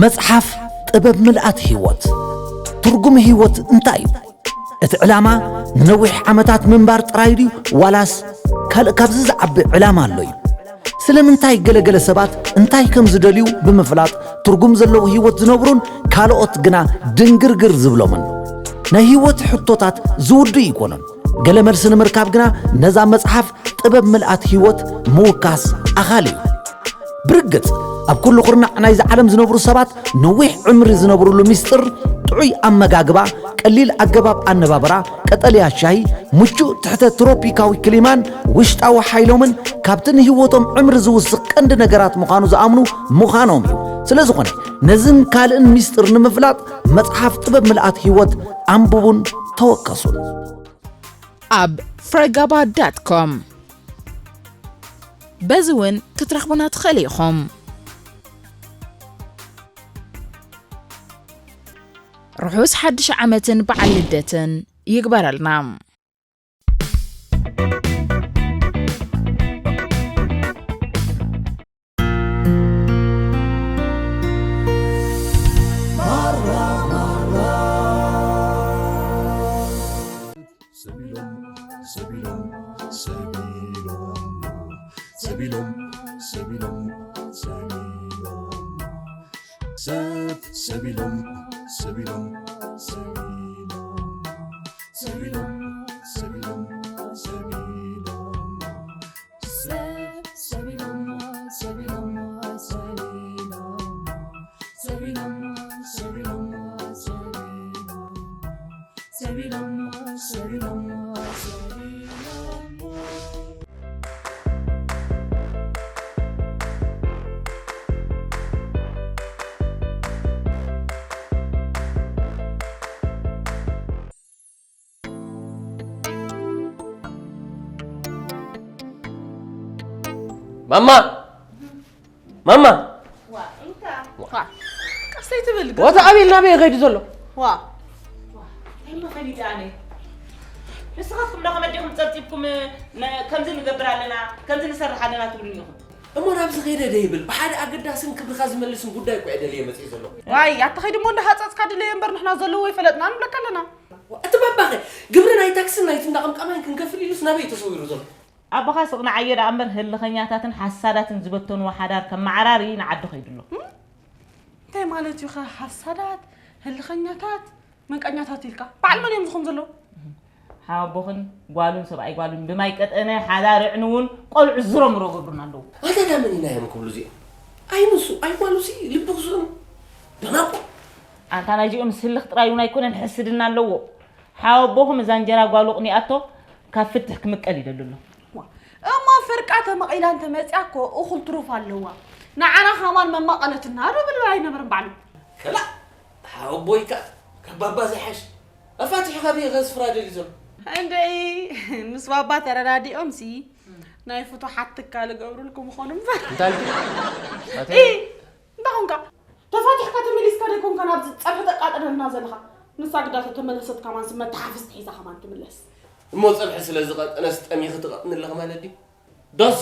መጽሓፍ ጥበብ ምልኣት ህይወት። ትርጉም ህይወት እንታይ እዩ? እቲ ዕላማ ንነዊሕ ዓመታት ምንባር ጥራይ ድዩ፣ ዋላስ ካልእ ካብዚ ዝዓቢ ዕላማ ኣሎ እዩ? ስለምንታይ ገለገለ ሰባት እንታይ ከም ዝደልዩ ብምፍላጥ ትርጉም ዘለዎ ህይወት ዝነብሩን ካልኦት ግና ድንግርግር ዝብሎምን? ናይ ህይወት ሕቶታት ዝውዱ ኣይኮኑን። ገለ መልሲ ንምርካብ ግና ነዛ መጽሓፍ ጥበብ ምልኣት ህይወት ምውካስ ኣኻሊ እዩ። ብርግጽ ኣብ ኩሉ ኩርናዕ ናይዚ ዓለም ዝነብሩ ሰባት ነዊሕ ዕምሪ ዝነብሩሉ ሚስጥር ጥዑይ ኣመጋግባ፣ ቀሊል ኣገባብ ኣነባብራ፣ ቀጠልያ ሻሂ፣ ምቹእ ትሕተ ትሮፒካዊ ክሊማን ውሽጣዊ ሓይሎምን ካብቲ ንህይወቶም ዕምሪ ዝውስኽ ቀንዲ ነገራት ምዃኑ ዝኣምኑ ምዃኖም እዩ። ስለ ዝኾነ ነዝን ካልእን ሚስጥር ንምፍላጥ መጽሓፍ ጥበብ ምልኣት ህይወት ኣንብቡን ተወከሱን። ኣብ ፍረጋባ ዳት ኮም በዚ እውን ክትረኽቡና ትኽእሉ ኢኹም። ርሑስ ሓድሽ ዓመትን በዓል ልደትን ይግበረልና። ማማ! ማማ! ዋ፣ እንካ። ዋ፣ ቀስ ኣይትብል፣ ወታ ኣቤል ናበይ ከይዱ ዘሎ? ዋ። እንታይ እሞ ፈሊጠ ኣነ? ንስኻትኩም ዶ ከመዲኹም ጸብጺብኩም፣ ነ-፣ ከምዚ ንገብር ኣለና፣ ከምዚ ንሰርሕ ኣለና ትብሉኒ ኢኹም። እሞ ናብዚ ከይደ ዶ ይብል? ብሓደ ኣገዳስን ክብርኻ ዝመልስን ጉዳይ እኮ እየ ደልየ መጽየ ዘለኹ። ዋይ፣ ኣታ ኸይድ እሞ እንዳሃጸጽካ ድለየ እምበር ንሕና ዘለዎ ይፈለጥና ንብለካ ኣለና። ዋ፣ እቲ ባባኸ ግብሪ ናይ ታክስን ናይቲ እንዳቐምቃማይን ክንከፍል ኢሉስ ናበይ ተሰዊሩ ዘሎ? ኣቦኻ ስቕ ንዓዮ ደኣ እምበር ህልኸኛታትን ሓሳዳትን ዝበተንዎ ሓዳር ከመዓራሪ ንዓዱ ከይዱ ኣሎ። እም? እንታይ ማለት እዩ ኸ ሓሳዳት፣ ህልኸኛታት፣ መንቀኛታት ኢልካ? በዓል መን እዮም ዝኾኑ ዘለዉ? ሓወቦኽን ጓሉን ሰብኣይ ጓሉን ብማይ ቀጠነ ሓዳር የዕንዉን ቆልዑ ዝረምሮ ገብሩን ኣለዉ። ኣታ ዳ መን ኢና እዮም ክብሉ እዚኦም? ኣይ ንሱ፣ ኣይ ጓሉሲ ልቢ ክስእኑ። ደናቁር። ኣንታ ናይዚኦም ስልኽ ጥራይ እውን ኣይኮነን ሕስድና ኣለዎ። ሓወቦኹም እዛ እንጀራ ጓሉ ቅኒኣቶ ካብ ፍትሕ ክምቀል ይደሊ ኣሎ። ዋ፣ እሞ ፍርቃ ተመቒላ እንተመፂኣ እኮ እኹል ትሩፍ ኣለዋ። ንዓና ኸማን መማቐለትና ዶ ብል ኣይነበርን ባዕሉ። ከላእ፣ ሓወቦይ ከኣ ካብ ባባ ዘይሓሽ። ኣፋቲሑ ካበይ ከስፍራ ደልዩ ዘሎ? እንደይ፣ ምስ ባባ ተረዳዲኦምሲ ናይ ፍቱሓት ትካል እገብሩልኩም ይኾኑ እምበር። እንታይ ኢልኪ? ኣቲ- ኢ፣ እንታይ ኾንካ? ተፋቲሕካ ተመሊስካ ዶ ኣይኮንካ ናብዚ ጸብሒ ተቃጥለልና ዘለኻ? ንሳ ግዳ ተተመለሰት ከማን ስመ ተሓፍስ ሒዛ ከማን ትምለስ። እሞ ጸብሒ ስለ ዝቐጠነስ ጠሚኺ ትቐጥኒ ኣለኺ ማለት ድዩ? ዶስ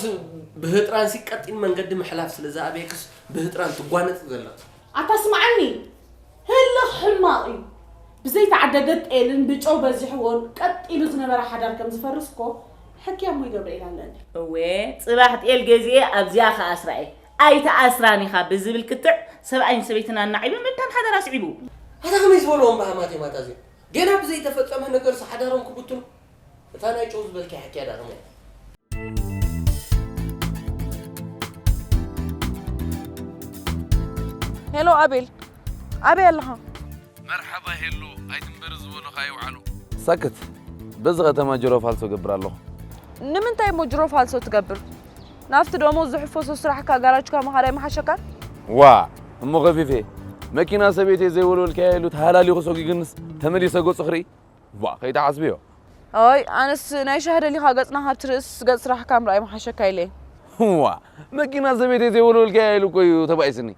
ብህጥራንሲ ቀጢን መንገዲ ምሕላፍ ስለ ዝኣበየክስ ብህጥራን ትጓነጺ ዘለኺ? ኣታ ስምዓኒ፣ ህልኽ ሕማቕ እዩ። ብዘይተዓደገት ጤልን ብጨው በዚሕዎን ቀጢሉ ዝነበረ ሓዳር ከም ዝፈርስ እኮ ሕክያ እሞ ይገብረ ኢላ ኣለኒ። እወ፣ ጽባሕ ጤል ገዚኤ ኣብዚኣ ከኣስራ እየ። ኣይትኣስራን ኢኻ ብዝብል ክትዕ ሰብኣይን ሰበይትን ኣናዒቡ ምብታን ሓዳር ኣስዒቡ። ኣታ ከመይ ዝበልዎም በሃማት እዮም ኣታ እዚኦም? ገና ብዘይተፈጸመ ነገርሲ ሓዳሮም ክብትኑ? እታ ናይ ጨው ዝበልክያ ሕክያ ደኣ ከመይ? ሄሎ ኣቤል፣ ኣበይ ኣለኻ? መርሓባ ሄሎ፣ ኣይትንበሪ ዝበሉኻ ይውዓሉ። ሳክት፣ በዚ ከተማ ጅሮ ፋልሶ ገብር ኣለኹ። ንምንታይ እሞ ጅሮ ፋልሶ ትገብር? ናብቲ ደሞዝ ዝሕፈሶ ስራሕካ ጋራጅካ ምኻድ ኣይምሓሸካን? ዋ፣ እሞ ከፊፌ፣ መኪና ሰበይተይ ዘይወልወልካያ ኢሉ ተሃላሊኹ ሰጒግንስ ተመሊሰ ገጹ ክርኢ? ዋ፣ ከይትሓስብዮ። ኦይ፣ ኣነስ ናይ ሻሂ ደሊኻ ገጽና ካብ ትርእስ ገጽ ስራሕካ ምርኣይ ምሓሸካ ኢለ። ዋ፣ መኪና ሰበይተይ ዘይወልወልካያ ኢሉ እኮ እዩ ተባኢስኒ።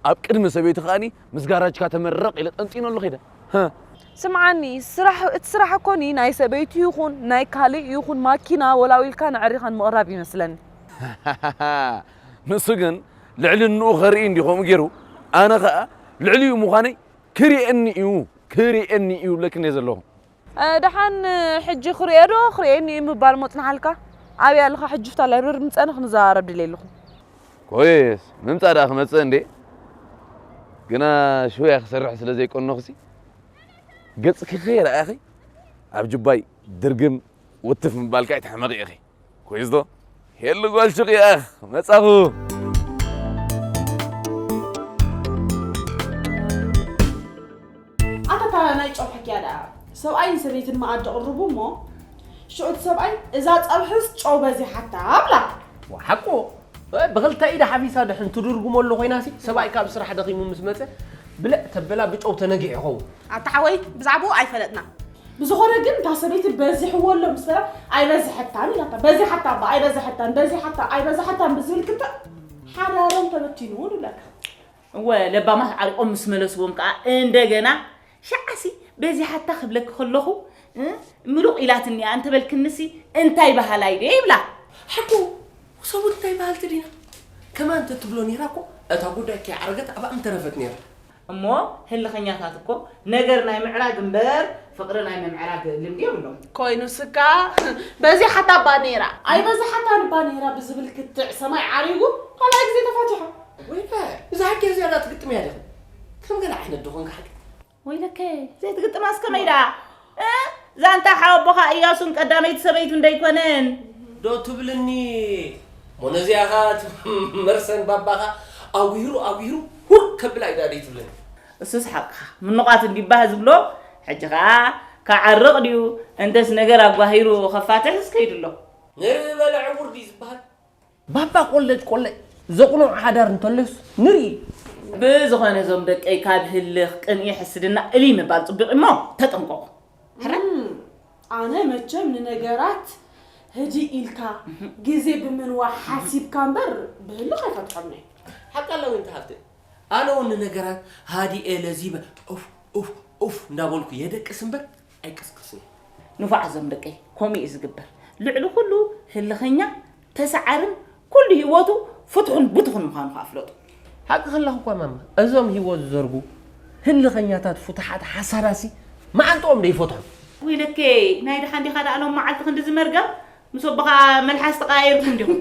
ኣብ ቅድሚ ሰበይቲ ከኣኒ ምስ ጋራጅካ ተመረቕ ኢለ ጠንጢነሉ ከይደ። ሃ። ስምዓኒ፣ ስራሕ፣ እቲ ስራሕ እኮኒ ናይ ሰበይቲ ይኹን ናይ ካልእ ይኹን ማኪና ወላዊልካ ነዕሪኻ ንምቕራብ ይመስለኒ። ንሱ ግን ልዕልንኡ ኸርኢ እንዲ ከምኡ ገይሩ፣ ኣነ ኸኣ ልዕሊኡ ምዃነይ ክርእየኒ እዩ፣ ክርእየኒ እዩ ብለክን እየ ዘለኹ። እ፣ ደሓን ሕጂ ክርእዮ ዶ ክርእየኒ እዩ ምባል ሞጽናሓልካ? ኣብያ ኣለኻ ሕጂ ፍታ ላይብረሪ ምጸኒ ክንዘራረብ ድልየ ኣለኹ። ኮይስ፣ ምምጻእ ደኣ ክመጽእ እንዴ? ግና ሽውያ ክሰርሕ ስለ ዘይቀነኹሲ፣ ገጽኪ ከይረኣኺ ኣብ ጁባይ ድርግም ውትፍ ምባልካ ኣይትሕመቒ ኢኺ። ኮይስ ዶ? ሄሉ ጓል ሹቕ እያ፣ መጻኹ። ኣታ እታ ናይ ጨው ሕክያ ደኣ፣ ሰብኣይን ሰበይትን መኣዲ ቅርቡ እሞ፣ ሽዑ እቲ ሰብኣይ፣ "እዛ ጸብሕስ ጨው በዚሓታ" ኣብላ። ሓቁ፣ ብኽልተ ኢዳ ሓፊሳ ድሕን ትድርጉመሉ ኮይናሲ፣ ሰብኣይ ካብ ስራሕ ደኺሙ ምስ መጸ፣ ብልዕ ተበላ ብጨው ተነጊሑ ይኸውን። ኣታ ሓወይ፣ ብዛዕባኡ ኣይፈለጥና። ብዝኾነ ግን፣ እታ ሰበይቲ በዚሕዎ ኣሎ ምስ በላ፣ "ኣይበዝሐታን" ኢላታ። "በዚሓታ እባ፣ ኣይበዝሐታን፣ በዚሓታ፣ ኣይበዝሐታን" ብዝብል ክትዕ፣ ሓዳሮም ተበቲኑ ንብለካ። እወ፣ ለባማት ዓሪቆም ምስ መለስዎም ከኣ እንደገና፣ "ሸዓሲ በዚሓታ ክብለኪ ከለኹ፣ እ፣ ምሉቕ ኢላትኒ እያ እንተበልክንሲ እንታይ በሃላይ ድየ?" ይብላ። ሓቁ፣ ሰብኡት እንታይ በሃልቲ ዲና? ከማን እንተትብሎ ነይራ እኮ፣ እታ ጉዳይ ከይዓረገት ኣብኣ ምተረፈት ነይራ። እሞ ህልኸኛታት እኮ ነገር ናይ ምዕራግ እምበር ፍቕሪ ናይ ምምዕራግ ልምዲ የብሎም። ኮይኑ ስካ በዚሓታ እባ ነይራ። "ኣይበዝሓታን እባ ነይራ" ብዝብል ክትዕ ሰማይ ዓሪጉ ካልኣይ ግዜ ተፋቲሖም። ወይ ከ፣ እዛ ሓቂ ዝያዳ ትግጥም እያ ዲኹም? ከም ገለ ዓይነት ዶ ኾንካ ሓቂ? ወይለከ፣ ዘይትግጥማስ ከመይ ደኣ? እ? ዛንታ ሓወቦኻ እያሱን ቀዳመይቲ ሰበይቱ እንደይኮነን? ዶ ትብልኒ? ሞ ነዚኣ ኸኣ እቲ መርሰን ባባኻ ኣጉሂሩ፣ ኣጉሂሩ፣ ሁር ከብላ እዩ ደኣ ደይ ትብልኒ? እሱስ ሓቅኻ። ምንቋት እንዲባህ ዝብሎ፣ ሕጂ ኸኣ ክዓርቕ ድዩ? እንተስ ነገር ኣጓሂሩ ኸፋትሕስ ከይዱ ኣሎ። ንርኢ በለ ዕውር ድዩ ዝበሃል? ባባ ቆለጭ ቆለጭ ዘቑንዖ ሓዳር እንተልዩስ ንርኢ። ብዝኾነ እዞም ደቀይ ካብ ህልኽ፣ ቅንኢ፣ ሕስድና እልይ ምባል ጽቡቕ እሞ ተጠንቀቑ። ሕረ? እም፣ ኣነ መቸም ንነገራት ህድእ ኢልካ ግዜ ብምንዋሕ ሓሲብካ እምበር ብህልኽ ኣይፈትሖምን እየ። ሓቂ ኣለዎ እንተ ሃብተ። ኣነ እውን ንነገራት ሃዲኤ ለዚበ ኡፍ ኡፍ ኡፍ እንዳበልኩ የደቅስ እምበር ኣይቅስቅስን እየ። ንፉዓት እዞም ደቀይ፣ ከምኡ እዩ ዝግበር። ልዕሊ ኩሉ ህልኸኛ፣ ተሰዓርን ኩሉ ህይወቱ ፍትሑን ብትኹን ምዃኑ ከኣ ፍለጡ። ሓቂ ከላኹ እኳ ማማ፣ እዞም ህይወት ዝዘርጉ ህልኸኛታት ፍቱሓት ሓሳዳሲ መዓንጥኦም ዶ ይፈትሑ? ወይለከይ፣ ናይ ደሓን ዲኻ ደኣ ሎም መዓልቲ ክንድዚ መርገም? ምስ ኣቦኻ መልሓስ ተቐያየርኩም ዲኹም?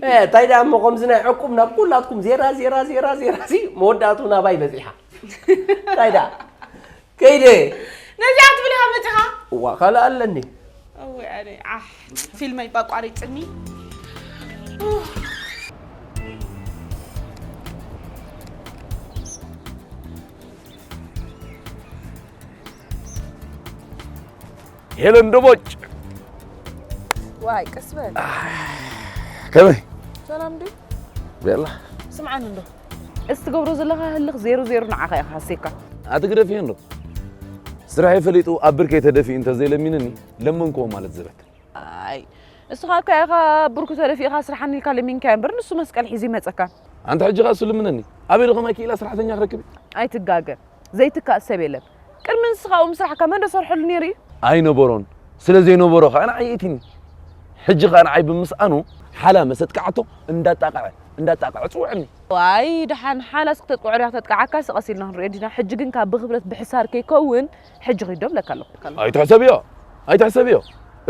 እ፣ እንታይ ደኣ እሞ ከምዚ ናይ ዕቁብ ናብ ኩላትኩም ዜራ፣ ዜራ፣ ዜራ፣ ዜራ ሲ መወዳእትኡ ናባይ በጺሓ። እንታይ ደኣ? ከይደ። ነዚኣ ትብል ኢኻ መጺኻ? እዋ፣ ካልእ ኣለኒ። እወ፣ ኣነ፣ ዓሕ፣ ፊልመይ ባቋሪጽኒ። ሄለን ደቦጭ። ዋይ፣ ቀስ በል። ከመይ? ሰላም ድዩ? ቤላ። ስምዓኒ እንዶ። እዚ ትገብሮ ዘለኻ ህልኽ ዜሮ ዜሮ ንዓኻ ኢኻ ሃሴካ። ኣቲ ግደፍዮ እንዶ። ስራሐይ ፈሊጡ ኣብ ብርከይ ተደፊኡ እንተዘይለሚንኒ፣ ለመንክዎ ማለት ዘበት። ኣይ፣ ንስኻ እኮ ኢኻ ብርኩ ተደፊእካ ስራሕኒ ኢልካ ለሚንካዮ እምበር፣ ንሱ መስቀል ሒዙ ይመጸካ። ኣንቲ ሕጂ ኸኣ እሱ ልምነኒ። ኣበይ ዶ ኸማይ ክኢላ ስራሕተኛ ክረክብ? ኣይትጋገ። ዘይትካእ ሰብ የለን። ቅድሚ ንስኻ ኣብኡ ምስራሕካ መን ዶ ሰርሐሉ ነይሩ እዩ? ኣይነበሮን። ስለ ዘይነበሮ ኸኣ ንዓይ የእቲኒ። ሕጂ ኸኣ ንዓይ ብምስኣኑ ሓላ መሰጥቃዕቶ እንዳጣቕዐ፣ እንዳጣቕዐ ጽውዐኒ። ዋይ፣ ደሓን ሓላስ ክተጥቅዖ ድያ ከተጥቅዓካ? ስቕ ኢልና ክንሪኦ ዲና። ሕጂ ግን ካብ ብኽብረት ብሕሳር ከይከውን፣ ሕጂ ኺድ ዶ እብለካ ኣለኹ። ኣይትሕሰብዮ፣ ኣይትሕሰብዮ።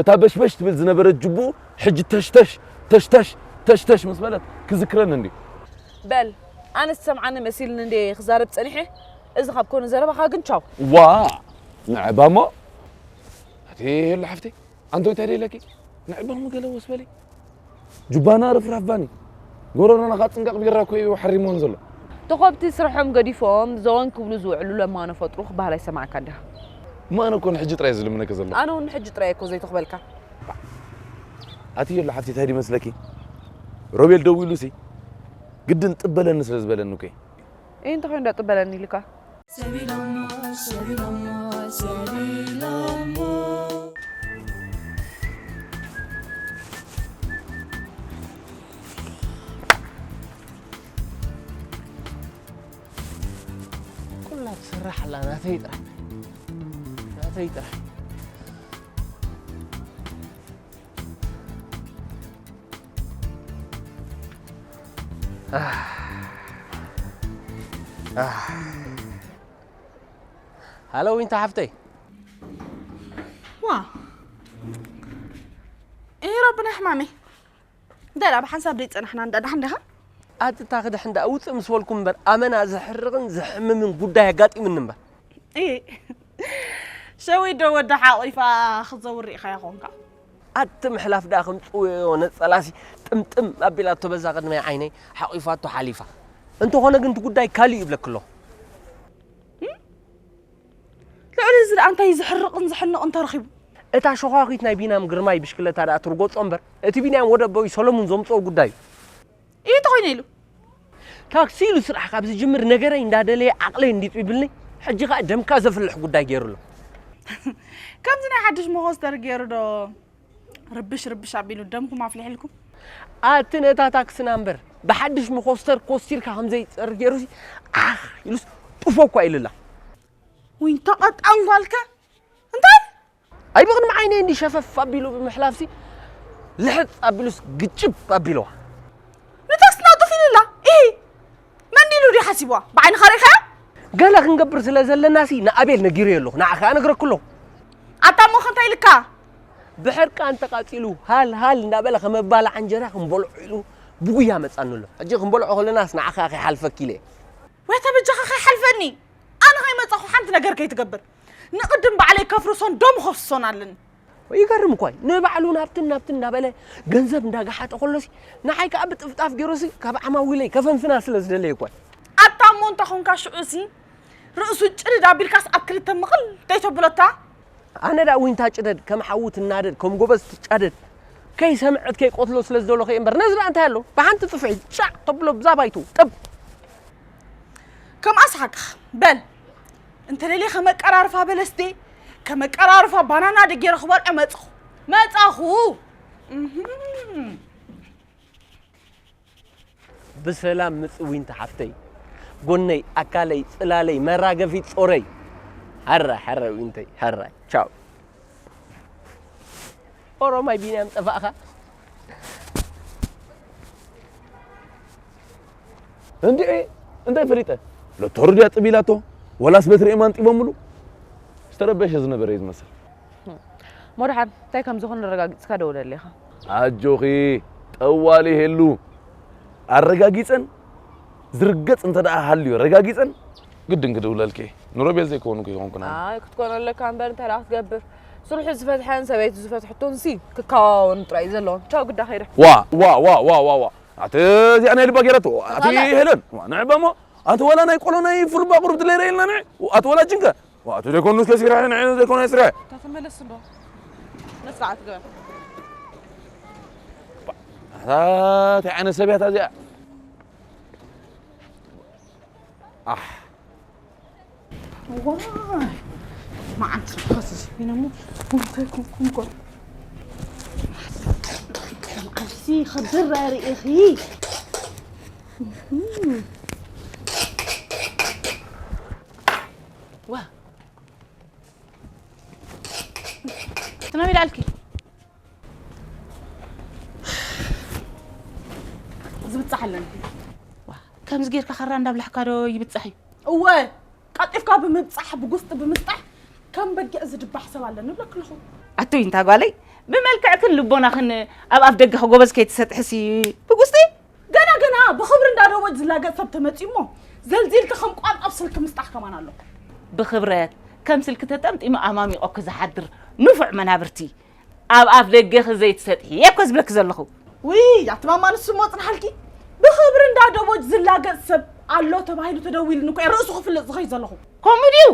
እታ በሽበሽ ትብል ዝነበረት ጅቡኡ ሕጂ ተሽተሽ፣ ተሽተሽ፣ ተሽተሽ ምስ በለት ክዝክረኒ እንድዩ። በል፣ ኣነስ ዝሰምዓኒ መሲልኒ እንድየ ክዛረብ ጸኒሐ። እዚ ካብ ኮነ ዘረባኻ ግን ቻው። ዋ! ንዕባ እሞ። ኣቲ ሄሉ ሓፍተይ፣ ኣንቶይ እንታይ ደይለኪ? ንዕባ እሞ ገለ ወስ በሊ። ጁባና ርፍራፍ ባኒ። ጎረሮና ካብ ጽንቃቕ ቢራ እኮ እዩ ሓሪምዎን ዘሎ። ተኾብቲ ስርሖም ገዲፎም፣ ዘወን ክብሉ ዝውዕሉ ለማኖ ፈጥሩ ክበሃል ኣይሰማዕካን ዲኻ? እሞ ኣነ እኮ ንሕጂ ጥራይ እየ ዝልምነኪ ዘለኹ። ኣነ እውን ንሕጂ ጥራይ እየ እኮ ዘይተኽበልካ። ኣቲ ሄሉ ሓፍተይ፣ እንታይ ድዩ መስለኪ? ሮቤል ደዊሉሲ፣ ግድን ጥበለኒ ስለ ዝበለኒ እኮ እዩ። እይ፣ እንታይ ኮይኑ እንዳጥበለኒ ኢልካ? ሰቢሎሞ፣ ሰቢሎሞ፣ ሰቢሎሞ። ኩላ ትስራሕ ኣላ፣ ናተይ ጥራሕ። ናተይ ጥራሕ። ሃሎ ዊንታ ሓፍተይ። ዋ እይ ረብና ሕማመይ። ደላ ብሓንሳብ ደይ ጸናሕና እንዳ ደሓን ደኻ? ኣትታ ክድሕን ደኣ ውፅእ ምስ በልኩም እምበር ኣመና ዘሕርቕን ዘሕምምን ጉዳይ ኣጋጢምኒ እምበር። እይ ሸዊት ዶ ወዳ ሓቒፋ ክትዘውር ርኢኻያ ኾንካ? ኣቲ ምሕላፍ ደኣ ከም ፅውዮ ነፀላሲ ጥምጥም ኣቢላቶ በዛ ቅድመይ ዓይነይ ሓቒፋቶ ሓሊፋ። እንተኾነ ግን እቲ ጉዳይ ካሊእ ይብለኪ ኣለኹ። ልዕሊ እዚ ደኣ እንታይ ዘሕርቕን ዘሕንቕን ተረኺቡ? እታ ሸዃኺት ናይ ቢንያም ግርማይ ብሽክለታ ደኣ ትርጎጾ እምበር እቲ ቢንያም ወደ ኣቦይ ሰለሙን ዘምጽኦ ጉዳይ እዩ። እዩ ተኾይነ ኢሉ። ታክሲ ኢሉ ስራሕ ካብ ዝጅምር ነገረይ እንዳደለየ ዓቕለይ እንዲጡ ይብልኒ። ሕጂ ኸኣ ደምካ ዘፍልሕ ጉዳይ ገይሩ ኣሎ። ከምዚ ናይ ሓድሽ መኾስተር ገይሩ ዶ ርብሽ ርብሽ ኣቢሉ ደምኩም ኣፍሊሕልኩም? ኣቲ ነታ ታክስና እምበር ብሓድሽ መኾስተር ኮስቲርካ ከም ዘይጸር ገይሩሲ ዓኽ ኢሉስ ጥፎ እኳ ኢሉላ። ዊንታ ቀጣን ጓልከ እንታይ? ኣይ ብቕድሚ ዓይነይ እንዲ ሸፈፍ ኣቢሉ ብምሕላፍሲ ልሕፅ ኣቢሉስ ግጭብ ኣቢልዋ። ንታክስና ጡፍ ኢሉላ ኢሂ መን ዲሉ ድዩ ሓሲብዋ ብዓይንኻ ርኢኻያ? ገለ ክንገብር ስለ ዘለናሲ ንኣቤል ነጊረዮ ኣለኹ ንዓ ከኣ ነግረኩ ኣለኹ። ኣታ እሞ ከ እንታይ ኢልካ? ብሕርቃን ተቓጺሉ ሃል ሃል እንዳበለ ከም ኣባልዓ እንጀራ ክንበልዖ ኢሉ ብጉያ መጻኒ ኣሎ። ሕጂ ክንበልዖ ከለናስ ንዓኻ ከይሓልፈኪ ኢለ። ወይ ተበጃኻ ከይሓልፈኒ ኣነ ከይመጻኹ ሓንቲ ነገር ከይትገብር ንቕድም ባዕለይ ከፍርሶን ደሙ ከፍስሶን ኣለኒ። ይገርም እኳ እዩ። ንባዕሉ ናብትን ናብትን እንዳበለ ገንዘብ እንዳገሓጠ ከሎሲ ንዓይ ከኣ ብጥፍጣፍ ገይሩሲ ካብ ዓማዊለይ ከፈንፍና ስለ ዝደለየ እኳ እዩ። ኣታ እሞ እንተ ኾንካ ሽዑሲ ርእሱ ጭድድ ኣቢልካስ ኣብ ክልተ ምቕል ደይተብሎታ? ኣነ ደኣ ዊንታ ጭደድ ከም ሓዊ ትናደድ ከም ጎበዝ ትጫደድ ከይሰምዐት ከይቆትሎ ስለ ዝደለኹ እየ እምበር ነዚ ደኣ እንታይ ኣሎ ብሓንቲ ጽፍዒ ጫዕ ተብሎ ብዛ ባይቱ ጥብ ከም ኣስሓቅኻ በል እንተደልየ ከመቀራርፋ በለስ ድየ ከመቀራርፋ ባናና ድየ ገይረ ክበልዖ መጻኹ መጻኹ እህም። ብሰላም ምጽ ዊንታ ሓፍተይ ጎነይ ኣካለይ ጽላለይ መራገፊት ጾረይ። ሀራይ ሀራይ ዊንተይ ሀራይ ቻው። ኦሮማይ ቢንያም ጠፋእኻ። እንድዒ እንታይ ፈሊጠ? ሎተሩ ድያ ጥብ ኢላቶ ወላስ በትሪ እዮም ኣንጢቦምሉ? ዝተረበሸ ዝነበረ እዩ ዝመስል። እሞ ደሓን እንታይ ከም ዝኾነ ኣረጋጊጽካ ደውለለይ ኢኻ። ኣጆኺ ጠዋሊ ሄሉ ኣረጋጊጸን ዝርገጽ እንተ ደኣ ሃልዩ ረጋጊጸን ግድን ክድውለልኪ እየ። ንሮቤል ዘይከውንኩ ይኾንኩን ኣነ። ኣይ ክትኮኖ ኣለካ እምበር እንታይ ደኣ ክትገብር። ስርሑ ዝፈትሐን ሰበይቱ ዝፈትሐቶን ሲ ክከዋወኑ ጥራይ እዩ ዘለዎም። ቻው ግዳ ከይደ። ዋ ዋ ዋ ዋ ዋ ዋ ኣቲ እዚኣ ናይ ልባ ገይረቶ ኣቲ ተኻለ። ሄለን ዋ ንዕባ እሞ ኣቲ ወላ ናይ ቆሎ ናይ ፉልባ ቁርብ ድለይ ረኢልና ንዕ ኣቲ ወላ ጅንከ ኣቲ ዘይኮኑ እስከ ስራሕ ንዕ ዘይኮኑ ስራሕ ተመለስ እንዶ መስርዓት ግበር ኣታ እንታይ ዓይነት ሰብ እያ እታ እዚኣ ኣሕ ዋይ መዓልቲ ርሓስ እዚ ኮይነ እሞ እንታይ ኮንኩም እኮ መዓልቲ ከድር ርኢኺ ዋ ትነቢ ዳልኪ ዝብጻሕ ኣለኒ ከምዚ ጌርካ ካራ እንዳብላሕካ ዶ ይብጻሕ እዩ እወ ቀልጢፍካ ብምብጻሕ ብጉስጢ ብምስጣሕ ከም በጊዕ ዝድባሕ ሰብ ኣለኒ ብለክልኹ ኣቱይ እንታ ጓለይ ብመልክዕክን ልቦናኽን ኣብ ኣፍ ደገ ጎበዝ ከይትሰጥሕሲ ብጉስጢ ገና ገና ብኽብሪ እንዳደወጅ ዝላገጽ ሰብ ተመጺኡ እሞ ዘልዚልኪ ከም ቋንጣብ ስልኪ ምስጣሕ ከማን ኣሎ። ብኽብረት ከም ስልኪ ተጠምጢሙ ኣማሚቖኪ ዝሓድር ንፉዕ መናብርቲ ኣብ ኣፍ ደገኺ ዘይትሰጥሒ እየ እኮ ዝብለኪ ዘለኹ። ውይ ኣቲ ማማ ንሱ እሞ ጽንሓልኪ ብኽብሪ እንዳደወጅ ዝላገጽ ሰብ ኣሎ ተባሂሉ ተደዊሉኒ እኮ እየ ርእሱ ክፍልጥ ዝኸይድ ዘለኹ። ከምኡ ድዩ?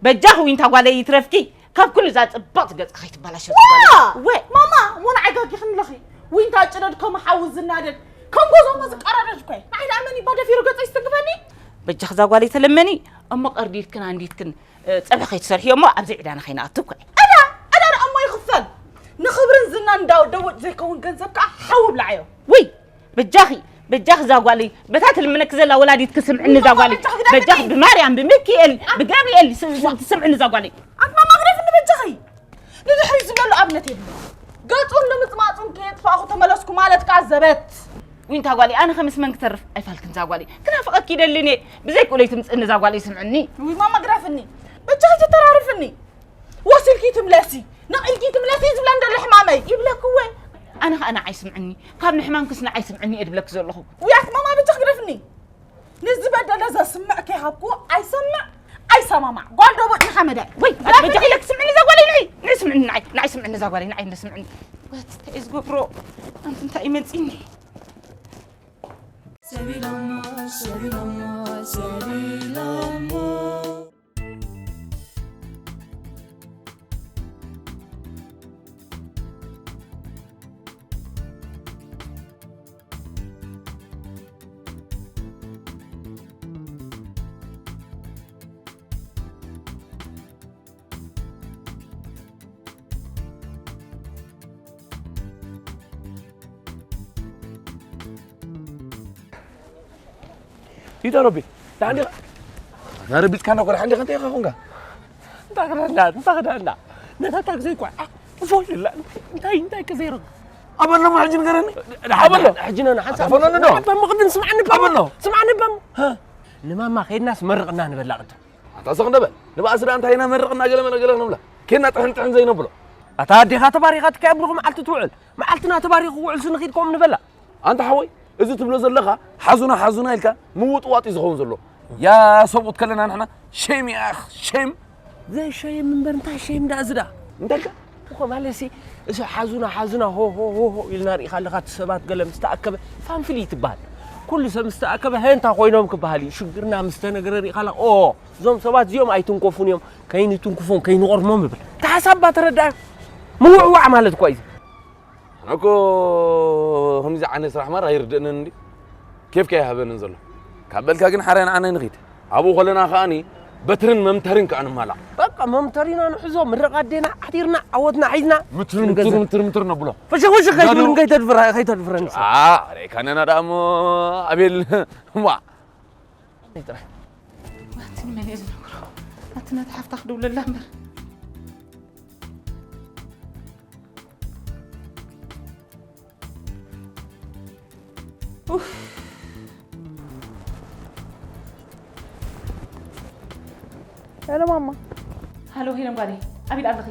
በጃኺ ዊንታ ጓለይ ይትረፍኪ ካብ ኩሉ እዛ ጽብቕቲ ገጽኪ ከይትበላሾ እዛ ጓለይ። ዋ! ወ! ማማ እሞ ንዓይ ጋጊኽኒ ኣለኺ። ዊንታ ጭደድ ከም ሓዊ ዝናደድ ከም ጎዞሞ ዝቀራደድ እኮ እየ። ንዓይ ደኣ መን እዩ ባደፊሩ ገጸይ ዝትንክፈኒ? በጃኺ እዛ ጓለይ ተለመኒ እሞ ቀርዲድክን ኣንዲድክን እ፣ ጸብሒ ከይትሰርሕዮ እሞ ኣብዚ ዕዳና ከይንኣቱ እኮ እየ። ዕዳ! ዕዳ ደኣ እሞ ይኽፈል። ንኽብርን ዝናን እንዳ ደወጭ ዘይከውን ገንዘብ ከኣ ሓዊ ብልዓዮ። ውይ! በጃኺ በጃኺ እዛ ጓለይ በታ ትልምነኪ ዘላ ወላዲትኪ ስምዕኒ እዛ ጓለይ በጃኺ ብማርያም ብሚኪኤል ብገብርኤል ስ- ስ- ስምዕኒ እዛ ጓለይ ኣንታ ማማ ግደፍኒ በጃኺ ንድሕሪት ዝብለሉ ኣብነት የብሉ ገጹን ንምጽማጹን ከየጥፋእኹ ተመለስኩ ማለት ከኣ ዘበት ዊንታ ጓለይ፣ ኣነ ከ ምስ መን ክተርፍ? ኣይፋልክን እዛ ጓለይ። ክናፍቐኪ ይደልን እየ። ብዘይ ክእለይ ትምፅእኒ እዛ ጓለይ፣ ስምዕኒ። ውይ ማማ ግረፍኒ። በጃኺ ተተራርፍኒ። ወሲልኪ ትምለሲ። ነቒልኪ ትምለሲ ዝብለን ዘሎ ሕማመይ። ይብለኪ እወ። ኣነ ኸኣ ንዓይ ስምዕኒ። ካብ ንሕማምክስ ንዓይ ስምዕኒ እየ ድብለኪ ዘለኹ። ውያት ማማ በጃኺ ግረፍኒ። ንዝበደለ ዘስምዕ ከይሃብኩ ኣይሰምዕ ኣይሰማማዕ። ጓል ዶ ቦጥ ንሓመዳይ። ወይ፣ ኣቲ በጃኺ ኢለኪ ስምዕኒ እዛ ጓለይ ንዓይ። ንዓይ ስምዕኒ ንዓይ። ንዓይ ስምዕኒ እዛ ጓለይ ንዓይ እንደ ስምዕኒ። ወት እንታይ እየ ዝገብሮ? ኣንቲ እንታይ እዩ መጺኒ? ሰቢሎሞ፣ ሰቢሎሞ፣ ሰቢሎሞ። ይዳ ረቢ፣ ዳንዲ ረቢት ካና ቆራ ሓንዲ ከንተ ኢኻ ኮንካ? እንታይ ክዳ እንዳ፣ እንታይ ክዳ እንዳ። ነታ ታክሲ እኳ፣ አ፣ ፎይ ኢላ። እንታይ፣ እንታይ ከዘይረግ? ኣበሎ፣ ሕጂ ንገረኒ። ኣበሎ። ሕጂ ነና ሓንሳብ ኣበሎ፣ ዶ? ኣባ መቕድን ስምዓኒ፣ ኣባ። ኣበሎ። ስምዓኒ፣ ኣባ። ሀ? ንማማ ከይድናስ መርቕና ንበላ ቅድም። ኣታ ስቕ ንበል። ንባእሲ ደኣ እንታይ ኢና መርቕና ገለ መለ ገለ ክንብላ? ኬድና ጥሕን ጥሕን ዘይነብሎ። ኣታ ኣዴኻ ተባሪኻ ትካየ ብሩኽ መዓልቲ ትውዕል። መዓልትና ተባሪኹ ውዕል ስንኺድ ከምኡ ንበላ። ኣንታ ሓወይ፣ እዚ ትብሎ ዘለኻ ሓዙና ሓዙና ኢልካ ምውጥዋጥ እዩ ዝኸውን ዘሎ። ያ ሰብኡት ከለና ንሕና ሸይም እያ፣ ሸይም። ዘይ ሸይም እምበር እንታይ ሸይም ደኣ እዚ ደኣ? እንታይ ኢልካ? እኮ ማለትሲ፣ እዚ ሓዙና ሓዙና ሆ ሆ ሆ ሆ ኢልና ርኢኻ ኣለኻ፣ እቲ ሰባት ገለ ምስ ተኣከበ ፋንፍል እዩ ትበሃል። ኩሉ ሰብ ምስ ተኣከበ ሄንታ ኮይኖም ክበሃል እዩ። ሽግርና ምስ ተነገረ ርኢኻ ኣለኻ፣ ኦ፣ እዞም ሰባት እዚኦም ኣይትንኮፉን እዮም፣ ከይንትንክፎም ከይንቐርሞም ይብል። እቲ ሓሳብ እባ ተረዳእ። ምውዕዋዕ ማለት እኮ እዩ። ኣነ እኮ ከምዚ ዓይነት ስራሕ ማራ ኣይርድእንን እንዲ። ኬፍ ከ ኣይሃበንን ዘሎ። ካብ በልካ ግን ሓራይ ንዓና ንኺድ። ኣብኡ ከለና ከኣኒ በትርን መምተርን ከኣ ንማላእ። በቃ መምተሪና ንሕዞ፣ ምርቕ ኣዴና ሓቲርና፣ ዓወትና ሒዝና ምትር፣ ንገዛ። ምትር፣ ምትር፣ ምትር ነብሎ። ፍሽኽ፣ ፍሽኽ ከይትብል፣ ዳዱ። ከይተድፍረ-፣ ከይተድፍረኒ። አ፣ ሬካነና ደኣ እሞ ኣቤል፣ ዋ። ጥራሕ። ኣቲ ንመን እየ ዝነግሮ? ኣቲ ነታ ሓፍታ ክድውለላ እምበር። ኡፍ። ሄሎ ማማ። ሃሎ ሄለን ጓለይ፣ ኣበይ ኣለኺ?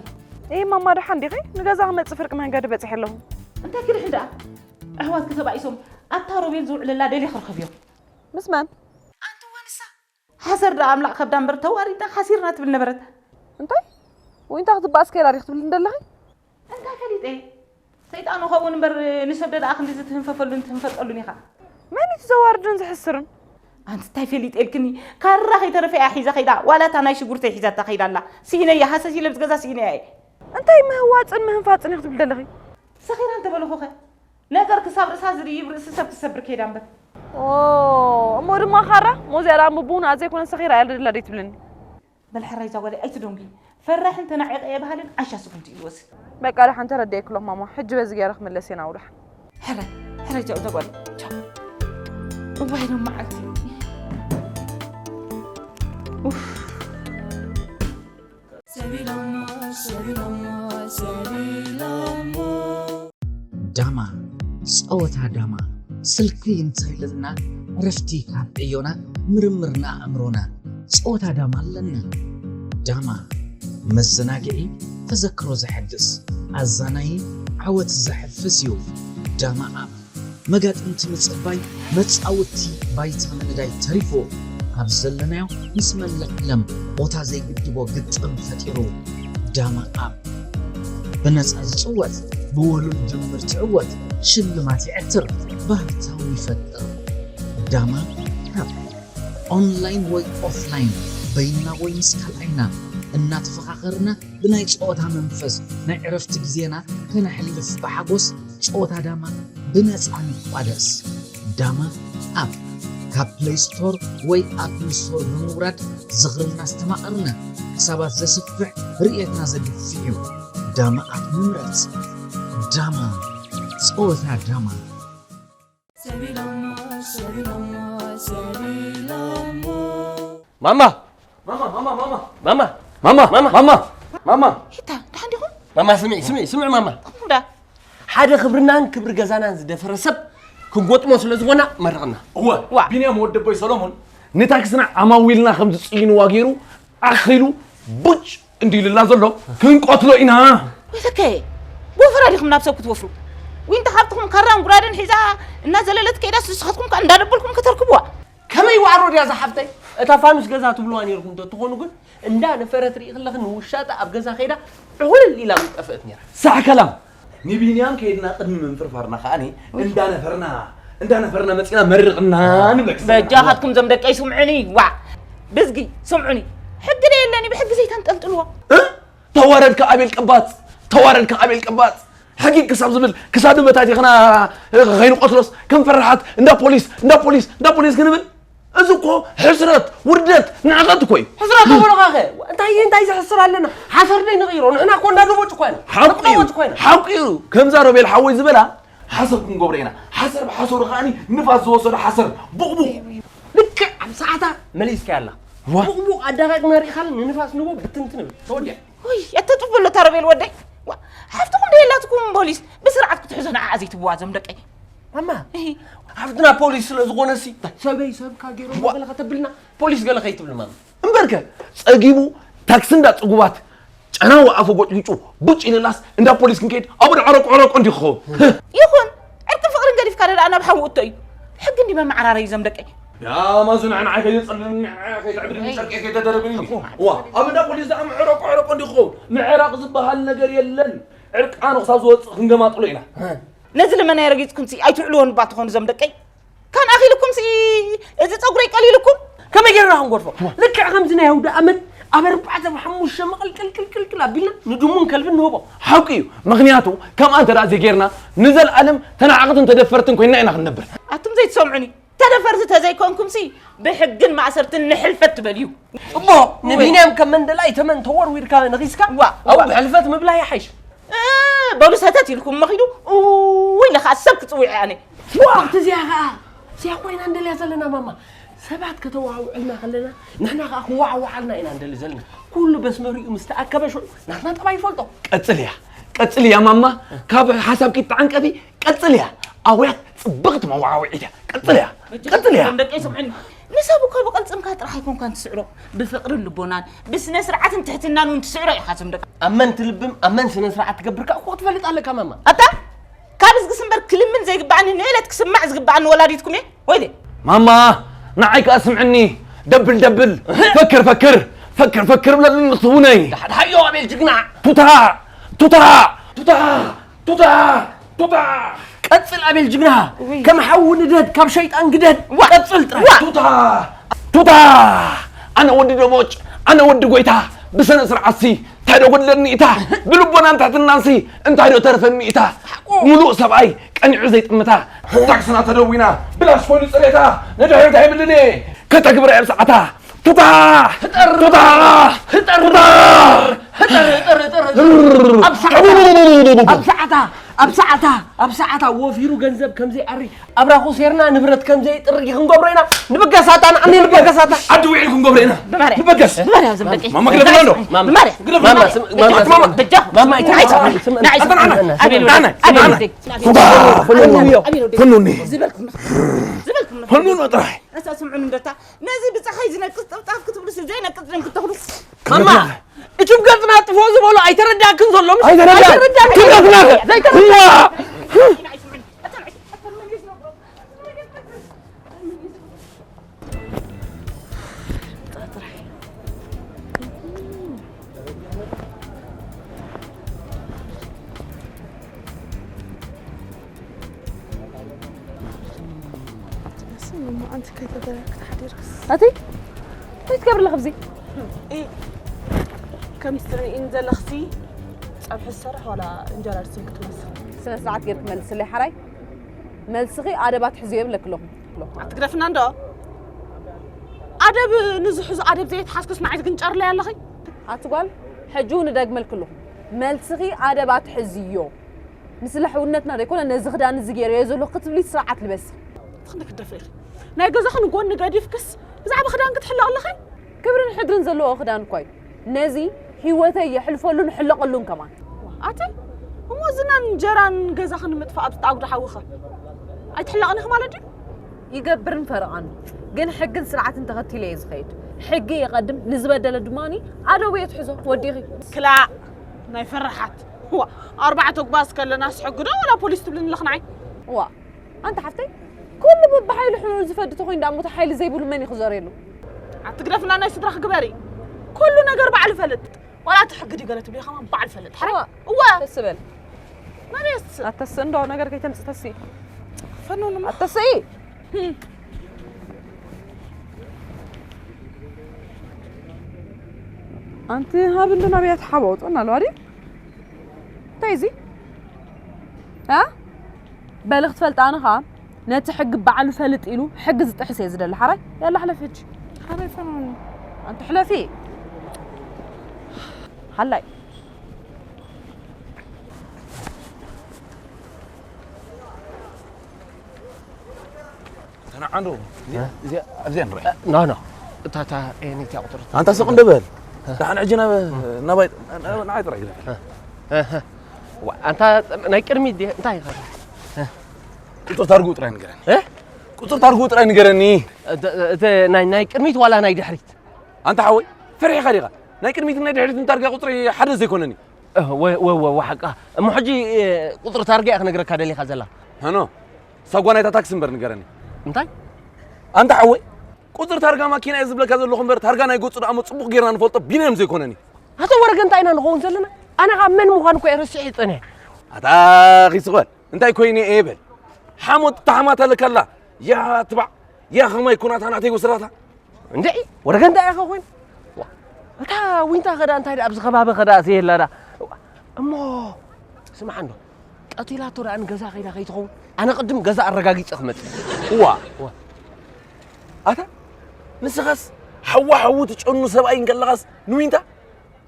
ኤ ማማ፣ ደሓን ዲኺ? ንገዛ ክመጽእ ፍርቂ መንገዲ በጺሐ ኣለኹ። እንታይ ክድሕን ደኣ? ኣሕዋትኪ ተባኢሶም ኣብታ ሮቤል ዝውዕለላ ደልየ ክረኽብዮ። ምስ መን? ኣንቲ እወ ንሳ። ሓሰር ደኣ ኣምላኽ ከብዳ እምበር ተዋሪድና ሓሲርና ትብል ነበረት። እንታይ? ዊንታ ክትበኣስ ከይዳ ዲኺ ትብልኒ ዘለኺ? እንታይ ፈሊጠ? ሰይጣን ኸውን እምበር ንሰብ ደኣ ክንድዚ ትህንፈፈሉን ትህንፈጠሉን ኢኻ። መን እዩ እቲ ዘዋርድን ዝሕስርን? ኣንቲ እንታይ ፈሊጠ ኢልክኒ? ካራ ከይተረፈ እያ ሒዛ ከይዳ። ዋላ እታ ናይ ሽጉርተይ ሒዛታ ከይዳ ኣላ። ስኢነያ፣ ሃሰስ ኢለ ብዝገዛ ስኢነያ እየ። እንታይ ምህዋፅን ምህንፋፅን ኢኺ ትብሊ ዘለኺ? ሰኺራ እንተበልኹኸ? ነገር ክሳብ ርእሳ ዝድይብ ርእሲ ሰብ ትሰብር ከይዳ እምበር። ኦ፣ እሞ ድማ ካራ፣ ሞዚያ ደኣ ምቡና ዘይኮነ ሰኺራ እያ ደላ ደይ ትብልኒ? በል ሕራይ እዛ ጓለይ ኣይትደንጉ። ፈራሕን ተናዒቐ እየ በሃልን ዓሻ ስጉምቲ እዩ ዝወስድ። በቃ ደሓን ተረዲኤክሎም ማማ። ሕጂ በዚ ገይረ ክምለስ እየ ናብኡ ደሓን። ሕራይ፣ ሕራይ ቻው እዛ ጓለይ። ቻው። እዋይ ሎም መዓልቲ። ኡፍ። ሰቢሎሞ፣ ሰቢሎሞ፣ ሰቢሎሞ። ዳማ፣ ጸወታ ዳማ። ስልኪ እንተይልና ዕረፍቲ ካብ ዕዮና፣ ምርምር ንኣእምሮና። ጸወታ ዳማ ኣለና። ዳማ፣ መዘናግዒ፣ ተዘክሮ ዘሐድስ፣ ኣዛናዪ፣ ዓወት ዘሐፍስ እዩ። ዳማ ኣፕ። መጋጥምቲ ምጽባይ፣ መጻውቲ ባይታ ምንዳይ ተሪፉ፣ ኣብ ዘለናዮ ምስ መላእ ዓለም ቦታ ዘይግድቦ ግጥም ፈጢሩ። ዳማ ኣፕ ብነጻ ዝጽወት፣ ብወሉል ድምር ትዕወት፣ ሽልማት ይዕትር፣ ባህታዊ ይፈጥር። ዳማ ኣፕ ኦንላይን ወይ ኦፍላይን፣ በይንና ወይ ምስ ካልኣይና እናተፈኻኸርና ብናይ ጸወታ መንፈስ ናይ ዕረፍቲ ግዜና ከነሕልፍ ብሓጎስ ጸወታ ዳማ ብነጻ ንቋደስ። ዳማ ኣፕ ካብ ፕለይ ስቶር ወይ ኣፕል ስቶር ብምውራድ ዝኽሪ እናስተማቐርና ክሳባት ዘስፍሕ ርእየትና ዘግፍሕ እዩ። ዳማ ኣፕ ምምረጽ። ዳማ ጸወታ ዳማ። ሰቢሎሞ፣ ሰቢሎሞ፣ ሰቢሎሞ። ማማ! ማማ፣ ማማ፣ ማማ። ማማ! ማማ! ማማ! ማማ! ማማ! ማማ! ሂታ፣ ደሓን ዲኹም? ማማ፣ ስምዒ፣ ስምዒ፣ ስምዒ፣ ማማ። ኹምዳ። ሓደ ክብርናን ክብሪ ገዛናን ዝደፈረ ሰብ ክንጎጥሞ ስለ ዝኾና መርቕና። እወ፣ ዋ። ቢንያም ወዲ ኣቦይ ሰሎሞን ንታክስና ዓማዊልና ከም ዝጽይንዋ ገይሩ ኣኺሉ ቡጭ እንዲልላ ዘሎ ክንቆትሎ ኢና። ወይተከ ጎፈራ ዲኹም ናብ ሰብ ክትወፍሩ? ዊንታ ሓብትኹም ካራን ጉራደን ሒዛ እናዘለለት ከይዳስ ንስኻትኩም ከኣ እንዳደበልኩም ከተርክብዋ። ከመይ ዋዕሮ ድያ እዛ ሓፍተይ? እታ ፋኑስ ገዛ ትብልዋ ነይርኩም እንተትኾኑ ግን እንዳ ነፈረት ርኢ ከለኺ ንውሻጠ ኣብ ገዛ ከይዳ ዕውልል ኢላ ምጠፍአት ነይራ። ሳሕ ከላም። ንቢንያም ከይድና ቅድሚ ምንፍርፋርና ከኣኒ እንዳነፈርና እንዳነፈርና መፂና መርቕና ንብለክ። በጃኻትኩም ዞም ደቀይ ስምዑኒ። ዋ ብዝጊ ስምዑኒ። ሕጊ ዶ የለኒ ብሕጊ ዘይተንጠልጥልዋ። ተዋረድካ ኣቤል ቀባጽ ተዋረድካ ኣቤል ቀባጽ ሕጊ ክሳብ ዝብል ክሳዱ በታቲኽና ከይንቆትሎስ ከም ፈራሓት እንዳ ፖሊስ እንዳ ፖሊስ እንዳ ፖሊስ ክንብል እዚ እኮ ሕስረት ውርደት ንዕቐት እኮ እዩ። ሕስረት ተበልኻኸ እንታይ እንታይ ዘሕስር ኣለና ሓሰር ደይ ንቕይሮ ንሕና እኮ እንዳ ደቦጭ እኮ ኢና ሓቁ እዩ ደቦጭ እኮ ኢና ሓቁ እዩ። ከምዛ ሮቤል ሓወይ ዝበላ ሓሰር ክንገብሮ ኢና። ሓሰር ብሓሰሩ ከኣኒ ንፋስ ዝወሰዶ ሓሰር ቡቕቡቕ። ልክዕ ኣብ ሰዓታ መሊስካያ ኣላ ዋ። ቡቕቡቕ ኣዳቓቂ ነሪእኻለ ንንፋስ ንቦ ብትንትን ብል ተወዲያ። ውይ የተጥፍ ብሎ ተረቤል ወደይ። ዋ፣ ሓፍትኹም ደየላትኩም ፖሊስ ብስርዓት ክትሕዞ ንዓኣ ዘይትብዋ ዞም ደቀይ። ማማ ሓፍትና ፖሊስ ስለ ዝኾነ ሲ ሰበይ ሰብካ ገይሮም ገለ ከተብልና ፖሊስ ገለ ከይትብል ማማ። እምበርከ ጸጊቡ ታክሲ እንዳ ጽጉባት ጨናዊ ኣፉ ጎጭጊጩ ቡጭ ኢልላስ እንዳ ፖሊስ ክንከይድ ኣብኡ ዕረቁ ዕረቁ እንዲ ክኸውን። ይኹን ዕርቅን ፍቕርን ገዲፍካ ደኣ ናብ ሓዊ እቶ እዩ። ሕጊ እንዲ መመዓራረዩ ዞም ደቀይ። ያ ማዙ ንዓይ ከይተጸልምኒ ንዓይ ከይተዕብድኒ ጨርቂ ከይተደርብኒ ዋ ኣብ እንዳ ፖሊስ ደኣ ምዕረቁ ዕረቁ እንዲ ክኸውን ምዕራቕ ዝበሃል ነገር የለን ዕርቃኑ ክሳብ ዝወፅእ ክንገማጥሎ ኢና ነዚ ልመናይ ረጊፅኩምሲ ኣይትዕልዎን እባ ትኾኑ ዞም ደቀይ ካን ኣኺልኩምሲ እዚ ፀጉረይ ቀሊልኩም ከመይ ጌርና ክንጎድፎ ልክዕ ከምዚ ናይ ኣውደ ኣመት ኣብ ኣርባዕተ ብሓሙሽተ መቐልቅልቅልቅልቅል ኣቢልና ንድሙን ከልብን ንህቦ ሓቂ እዩ ምኽንያቱ ከምኣ እንተ ደኣ ዘይጌርና ንዘልኣለም ተናዓቕትን ተደፈርትን ኮይንና ኢና ክንነብር ኣቱም ዘይትሰምዑኒ ተደፈርቲ ተዘይኮንኩምሲ ብሕግን ማእሰርትን ንሕልፈት ትበልዩ። እሞ ንቢንያም ከም መንደላይ ተመን ተወርዊርካ ነኺስካ ዋ፣ ኣብኡ ዋ። ብሕልፈት ምብላ ይሓይሽ። እ፣ በሉ ሰተት ኢልኩም መኺዱ እውይ ለኻ ሰብ ክጽውዕ ኣነ። ዋ፣ እቲ እዚኣ ኸኣ እዚኣ ኮይና እንደልያ ዘለና ማማ። ሰባት ከተዋውዕልና ከለና ንሕና ኸኣ ክዋዕዋዓልና ኢና እንደሊ ዘለና። ኩሉ በስመሪኡ ምስ ተኣከበ ሽዑ ናትና ጠባይ ይፈልጦ። ቀጽልያ ቀጽልያ ማማ ካብ ሓሳብኪ ተዓንቀፊ ቀጽልያ ኣውያት ጽብቕቲ መዋዓውዒት እያ ቀጽልያ ቀጽልያ ደቂ ስምዕኒ ንሰብ እኮ ብቕልጽምካ ጥራሕ ኣይኮንካን ትስዕሮ ብፍቕርን ልቦናን ብስነ ስርዓትን ትሕትናን እውን ትስዕሮ ኢኻ ዞም ደቂ ኣመን ትልብም ኣመን ስነ ስርዓት ትገብር ከኣ እኮ ክትፈልጥ ኣለካ ማማ ኣታ ካብ ዝግስ እምበር ክልምን ዘይግባኣኒ ንእለት ክስማዕ ዝግባኣኒ ወላዲትኩም እየ ወይለ ማማ ንዓይ ከኣ ስምዕኒ ደብል ደብል ፈክር ፈክር ፈክር ፈክር ብለኒ ንክትውነይ ደሓዮ ኣቤል ጅግና ቱታ ቱታ ቱታ ቱታ ቱታ ቀጽል ኣቤል ጅግና ከም ሓዊ ንደድ ካብ ሸይጣን ግደድ ቀጽል ጥራይ ቱታ ቱታ ኣነ ወዲ ደቦጭ ኣነ ወዲ ጎይታ ብሰነ ስርዓትሲ እንታይ ዶ ጎድለኒ እታ ብልቦናን ትሕትናንሲ እንታይ ዶ ተርፈኒ እታ ሙሉእ ሰብኣይ ቀኒዑ ዘይጥምታ ታክስና ተደዊና ብላሽ ኮይኑ ፅሬታ ንድሕሪት ኣይብልን እየ ከተግብረ እየ ብሰዓታ ቱታ ቱታ ቱታ ኣብ ሰዓታ ኣብ ሰዓታ ወፊሩ ገንዘብ ከምዘይኣሪ ኣብራኹ ሴርና ንብረት ከም ዘይጥርጊ ክንገብሮ ኢና። ንበገሳታ ንዓኒ ንበገሳታ። ዓዲ ውዒል ክንገብሮ ኢና። ብማርያም። ንበገስ። ብማርያም ዝም በቂ። ማማ ግደፍና እንዶ። ብማርያም። ማማ ግደፍና። ስም- ማማ ስም- ማማ ማማ ኣይትዓይ። ስም- ንዓይ ስም- ኣታ ንዓና። ኣቤል ወደይ። ንዓና። ኣቤል ንዓና። ወደይ። ቱታ። ኣቤል ወደይ። ኣቤል ወደይ። ፈኑኒ። ዝበልኩም። ዝበልኩም። ፈኑኒ ጥራይ። እሳ ስምዑኒ እንደታ ነዚ ብፀሓይ ዝነቅፅ ጠብጣብ ክትብሉስ ዘይነቅፅ ደም ክትተኽሉስ። ማማ። እቱም ገጽና ጥፎ ዝበሎ ኣይተረዳክን ዘሎ ምስ ኣይተረዳ ኣይተረዳ ክብረትና ዘይተረዳ ስም እሞ ኣንቲ ከይተደረግክ ተሓዲርክስ ኣቲ እንታይ ትገብሪ ኣለኺ ኣብዚ ኢ ከምቲ ትርእይን ዘለኽሲ ጸብሒ ዝሰርሕ ዋላ እንጀራ ድስም ክትመስ ስነ ስርዓት ጌርክ መልስለይ ሓራይ መልስኺ ኣደብ ኣትሕዝዮ ይብለኪ ኣለኹ ኣትግደፍና እንዶ ኣደብ ንዝሕዙ ኣደብ ዘይትሓዝኩስ ንዓይ ትግንጨርለይ ኣለኺ ኣቲ ጓል ሕጂ እውን እደግመልኪ ኣለኹ መልስኺ ኣደብ ኣትሕዝዮ ንስለ ሕውነትና ዘይኮነ ነዚ ክዳን እዚ ገይረዮ ዘለኹ ክትብሊ ስርዓት ልበሲ። ትኽኒ ክትደፍሪ ኢኺ። ናይ ገዛኺ ንጎኒ ገዲፍክስ ብዛዕባ ክዳን ክትሕለቒ ኣለኺ? ክብርን ሕድርን ዘለዎ ክዳን እኳ እዩ። ነዚ ህይወተይ የሕልፈሉን እሕለቐሉን ከማን። ኣቲ እሞ ዝናን እንጀራን ገዛኺ ንምጥፋእ ኣብ ዝተኣጉዶ ሓዊኸ? ኣይትሕለቕን ኢኺ ማለት ድዩ? ይገብርን ፈረቓን፣ ግን ሕግን ስርዓትን ተኸቲለ እየ ዝኸይድ። ሕጊ ይቐድም፣ ንዝበደለ ድማ ኣደቡ እየ ትሕዞ። ወዲኺ። ክላእ፣ ናይ ፈራሓት። ዋ፣ ኣርባዕተ ጉባዝ ከለናስ ሕጊ ዶ ወላ ፖሊስ ትብልኒ ኣለኽ ንዓይ? ዋ፣ ኣንታ ሓፍተይ፣ ኩሉ በብሓይሉ ሕኑኑ ዝፈዲ ተኾይኑ ደኣ እሞ እቲ ሓይሊ ዘይብሉ መን እዩ ክዘርየሉ? ኣትግደፍና፣ ናይ ስድራኺ ግበሪ። ኩሉ ነገር ባዕሉ ይፈልጥ። ዋላ እቲ ሕጊ ድዩ ገለ ትብሊ ከማን ባዕሉ ይፈልጥ። ሓረ? እዋ። እዋ። ተስበል። መን እየ ዝስብ? ኣተስ እንዶ ነገር ከይተምጽእ ተሲ። ፈኑንማ። ኣተሲ። ኣንቲ ሃብ እንዶ ናብያ ተሓባውጦና ኣለዋ ድዩ? እንታይ እዚ? እ? በሊ ክትፈልጣ ኣነ ኸኣ ነቲ ሕጊ ባዕሉ ፈልጥ ኢሉ ሕጊ ዝጥሕስ እየ ዝደሊ። ሓራይ? ያላ ሕለፊ ሕጂ። ሓራይ ፈኖኒ። ኣንቲ ሕለፊ። ሓላይ። ተናዓንዶ? እዚኣ፣ እዚኣ፣ ኣብዚኣ ንርኣ። ኖ፣ ኖ። እታ፣ እታ፣ ኤኒቲያ ቁጥር። ኣንታ ስቕ እንደ በል። ደሓን ሕጂ ናብ፣ ናባይ፣ ንዓይ ጥራይ ግደፍ። እ፣ እ። ዋ፣ ኣንታ ናይ ቅድሚት ድየ? እንታይ ኢኻ? እ። ቁጽሪ ታርግኡ ጥራይ ንገረኒ። እ? ቁጽሪ ታርግኡ ጥራይ ንገረኒ። እተ፣ እተ ናይ፣ ናይ ቅድሚት ዋላ ናይ ድሕሪት? ኣንታ ሓወይ፣ ፈሪሕኻ ዲኻ? ናይ ቅድሚትን ናይ ድሕሪትን ታርጋ ቁጽሪ ሓደ ዘይኮነን እዩ። እ፣ ወ-፣ ወ-፣ ወ-፣ ወ-፣ ሓቃ። እሞ ሕጂ፣ እ፣ ቁጽሪ ታርጋ እያ ክነግረካ ደሊኻ ዘላ። ሀኖ፣ ሳጓ ናይታ ታክሲ እምበር ንገረኒ። እንታይ? ኣንታ ሓወይ፣ ቁጽሪ ታርጋ ማኪና እየ ዝብለካ ዘለኹ እምበር፣ ታርጋ ናይ ገጹ ደኣ እሞ ጽቡቕ ጌርና ንፈልጦ ቢንያም ዘይኮነን እዩ። ኣቶ ወረገ እንታይ ኢና ንኸውን ዘለና? ኣነ ኻብ መን ምዃን እኮ እየ ረሲዐ ይጸንሐ። ኣታ ኺስቕ በል፣ እንታይ ኮይነ እየ በል። ሓሞት ተሓማት ኣለካ ኣላ። ያ ትባዕ፣ ያ ኸማይ ኩናታ ናተይ ወስዳታ። እንድዒ፣ ወረገ እንታይ ኢኻ ኮይን? ዋ፣ እታ ዊንታ ኸዳ እንታይ ደኣ ኣብዚ ከባቢ ኸዳ ዘየላ ደኣ። እሞ፣ ስምዓ እንዶ፣ ቀቲላቶ ደኣ ንገዛ ኸይዳ ከይትኸውን፣ ኣነ ቅድም ገዛ ኣረጋጊጸ ክመጽእ። እዋ። እዋ። ኣታ፣ ንስኻስ ሓዋ ሓዊ ትጨኑ ሰብኣይ እንከለኻስ ንዊንታ?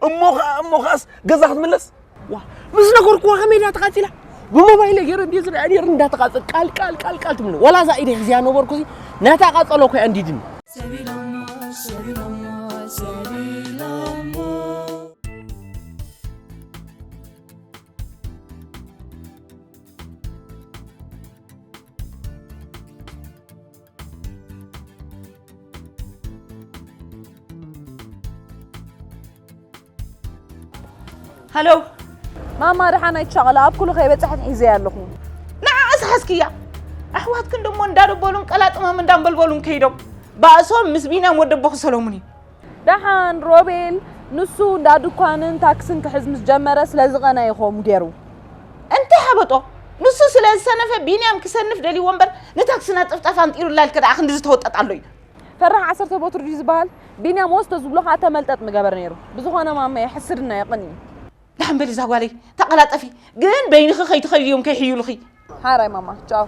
እሞ ኸኣ፣ እሞ ኸኣስ ገዛ ክትምለስ? ዋ፣ ምስ ነገርኩዋ ከመይ ድያ ተቓጺላ? ብሞባይለ ገይረ እንድየ ዝሪኣ ነይረ እንዳተቓጸ ቃል፣ ቃል፣ ቃል፣ ቃል ትብለኒ። ዋላ እዛ ኢደይ ሒዘያ ነበርኩ፣ እዚ ናታ ቃጸሎ እኮ እያ ኣንዲድኒ። ሰቢሎሞ፣ ሰቢሎሞ፣ ሰቢሎሞ። ሃሎ። ማማ፣ ደሓን ኣይትሻቐላ፣ ኣብ ኩሉ ከይበጻሕት ሒዘያ ኣለኹ። ንዓኣስ ሓዝክያ። ኣሕዋትክን ደሞ እንዳደበሉን ቀላጥሞም እንዳንበልበሉን ከይዶም፣ ባእሶም ምስ ቢንያም ወደቦ ክሰሎሙኒ። ደሓን ሮቤል፣ ንሱ እንዳ ድኳንን ታክስን ክሕዝ ምስ ጀመረ፣ ስለዚ ቀና እዩ ከምኡ ገይሩ። እንታይ ሓበጦ? ንሱ ስለ ዝሰነፈ፣ ቢንያም ክሰንፍ ደልይዎ እምበር፣ ንታክስና ጥፍጣፍ ኣንጢሩላ ኢልካ ደኣ ክንዲ ዝተወጠጥ ኣሎ እዩ። ፈራሕ ዓሰርተ ቦትር ድዩ ዝበሃል? ቢንያም ወስዶ ዝብሎ ኸዓ ተመልጠጥ ምገበር ነይሩ። ብዝኾነ ማመየ፣ ሕስድና የቕንእ እዩ። ደሓን በሊ እዛ ጓለይ፣ ተቐላጠፊ። ግን በይንኺ ከይትኸዲ እዮም ከይሕይሉኺ። ሓራይ ማማ፣ ቻው።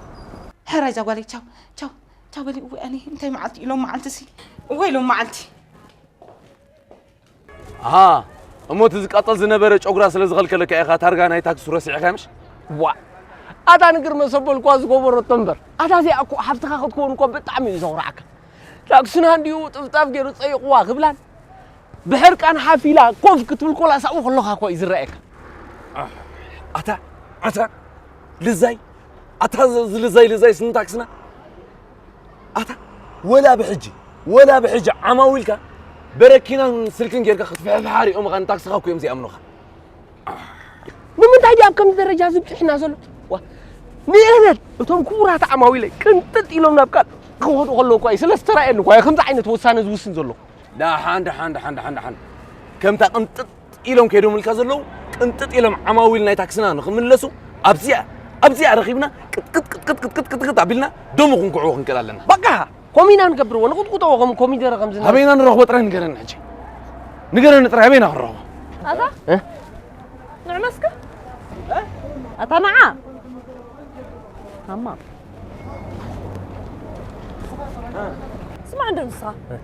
ሕራይ እዛ ጓለይ፣ ቻው፣ ቻው፣ ቻው በሊ። እወ፣ ኣነ እንታይ መዓልቲ እዩ ሎም መዓልቲ ሲ? እወ፣ ሎም መዓልቲ። ኣሃ፣ እሞ እቲ ዝቃጸል ዝነበረ ጨጉራ ስለ ዝኸልከለካ ኢኻ ታርጋ ናይ ታክሲ ረሲዕካ ምሽ? ዋ፣ ኣታ ንግርመ ሰበልኳ ዝገበረቶ እምበር፣ ኣታ እዚኣ እኮ ሃብትኻ ክትከውን እኮ ብጣዕሚ እዩ ዘኹርዓካ። ታክስና እንድዩ ጥፍጣፍ ገይሩ ጸይቕዋ ክብላን፣ ብሕርቃን ሓፍ ኢላ ኮፍ ክትብል ኮላ ሳብኡ ከለኻ እኮ እዩ ዝረኣየካ። ኣታ፣ ኣታ፣ ልዛይ፣ ኣታ፣ እዚ ልዛይ፣ ልዛይ ስኒ ታክስና። ኣታ፣ ወላ ብሕጂ፣ ወላ ብሕጂ ዓማዊልካ በረኪናን ስልክን ጌርካ ክትፍሕፍሓ ሪኦምኻ ንታክስኻ እኮ እዮም ዘይኣምኑኻ። ንምንታይ ድዩ ኣብ ከምዚ ደረጃ እዚ ብፅሕና ዘሎ? ዋ፣ ንእለት እቶም ክቡራት ዓማዊለይ ቅንጥጥ ኢሎም ናብ ቃል ክኸዱ ከለዉ እኳ እዩ ስለ ዝተራእየኒ እኳ እዩ ከምዚ ዓይነት ውሳነ ዝውስን ዘለኹ። ደሓን፣ ደሓን፣ ደሓን፣ ደሓን፣ ደሓን። ከምታ ቅንጥጥ ኢሎም ከይዶምልካ ዘለዉ፣ ቅንጥጥ ኢሎም ዓማዊል ናይ ታክስና ንኽምለሱ፣ ኣብዚኣ፣ ኣብዚኣ ረኺብና፣ ቅጥቅጥ፣ ቅጥቅጥ፣ ቅጥቅጥ፣ ቅጥቅጥ ኣቢልና፣ ደሙ ክንኩዕዎ ክንክእል ኣለና። በቃ! ከምኡ ኢና ንገብርዎ፣ ንቕጥቅጦ ከም ኮሚደረ ከም ዝነበረ። ኣበይና ንረኽቦ ጥራይ ንገረኒ ሕጂ። ንገረኒ ጥራይ ኣበይና ክንረኽቦ? ኣታ? እ? ንዕመስከ? ኣታ ንዓ? ሃማ። ስማዕ እንዶ ንስኻ። እ?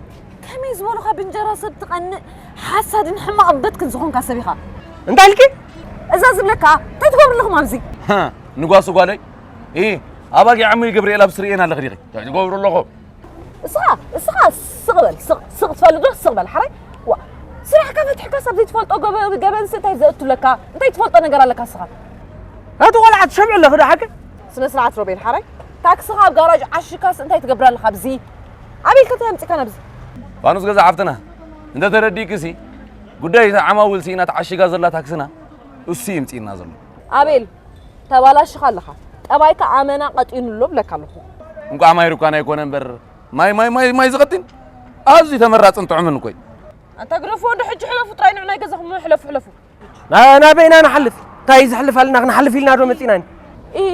ከመይ ዝበሉኻ ብእንጀራ ሰብ ትቐንእ ሓሳድን ሕማቕ እበትክን ዝኾንካ ሰብ ኢኻ። እንታይ ኢልኪ? እዛ ዝብለካ እንታይ ትገብሩ ኣለኹም ኣብዚ? ሃ፣ ንጓሱ ጓለይ? እ፣ ኣባጊዕ ዓሞይ ገብርኤል ኣብዚ ትርእየን ኣለኺ ዲኺ? እንታይ ትገብሩ ኣለኹም? እስኻ፣ እስኻ ስቕ በል፣ ስቕ፣ ስቕ ትፈልጥ ዶ? ስቕ በል፣ ሓራይ። ዋ፣ ስራሕካ ፈቲሕካስ ኣብ ዘይትፈልጦ ገበ-፣ ገበንሲ እንታይ ዘእቱለካ? እንታይ ትፈልጦ ነገር ኣለካ እስኻ? ኣቲ ቆልዓ ትሰምዕ ኣለኺ ዶ ሓቂ? ስነ ስርዓት ሮቤል፣ ሓራይ። ታክስኻ ኣብ ጋራጅ ዓሽካስ እንታይ ትገብር ኣለኻ ኣብዚ? ኣበይ ኢልካ እንታይ ኣምጺእካ ናብዚ? ፋኑስ ገዛ ሓፍትና፣ እንተ ተረዲእክሲ፣ ጉዳይ እታ ዓማዊል ስኢና ተዓሺጋ ዘላ ታክስና፣ እሱ እዩ የምጽእና ዘሎ። ኣቤል፣ ተባላሽኻ ኣለኻ። ጠባይካ ኣመና ቀጢኑ ኣሎ ብለካ ኣለኹ። እንቋዕ ማይ ሩካን ኣይኮነ እምበር፣ ማይ፣ ማይ፣ ማይ፣ ማይ ዝቐጥን ኣዝዩ ተመራጽን ጥዑምን እኮ እዩ። ኣንታ ግደፍዎ፣ እንዶ ሕጂ ሕለፉ ጥራይ፣ ንዑ ናይ ገዛኹም ሕለፉ፣ ሕለፉ። ና-፣ ናበይ ኢና ንሓልፍ? እንታይ እዩ ዘሕልፍ ኣለና? ክንሓልፍ ኢልና ዶ መጺእና? ኢ፣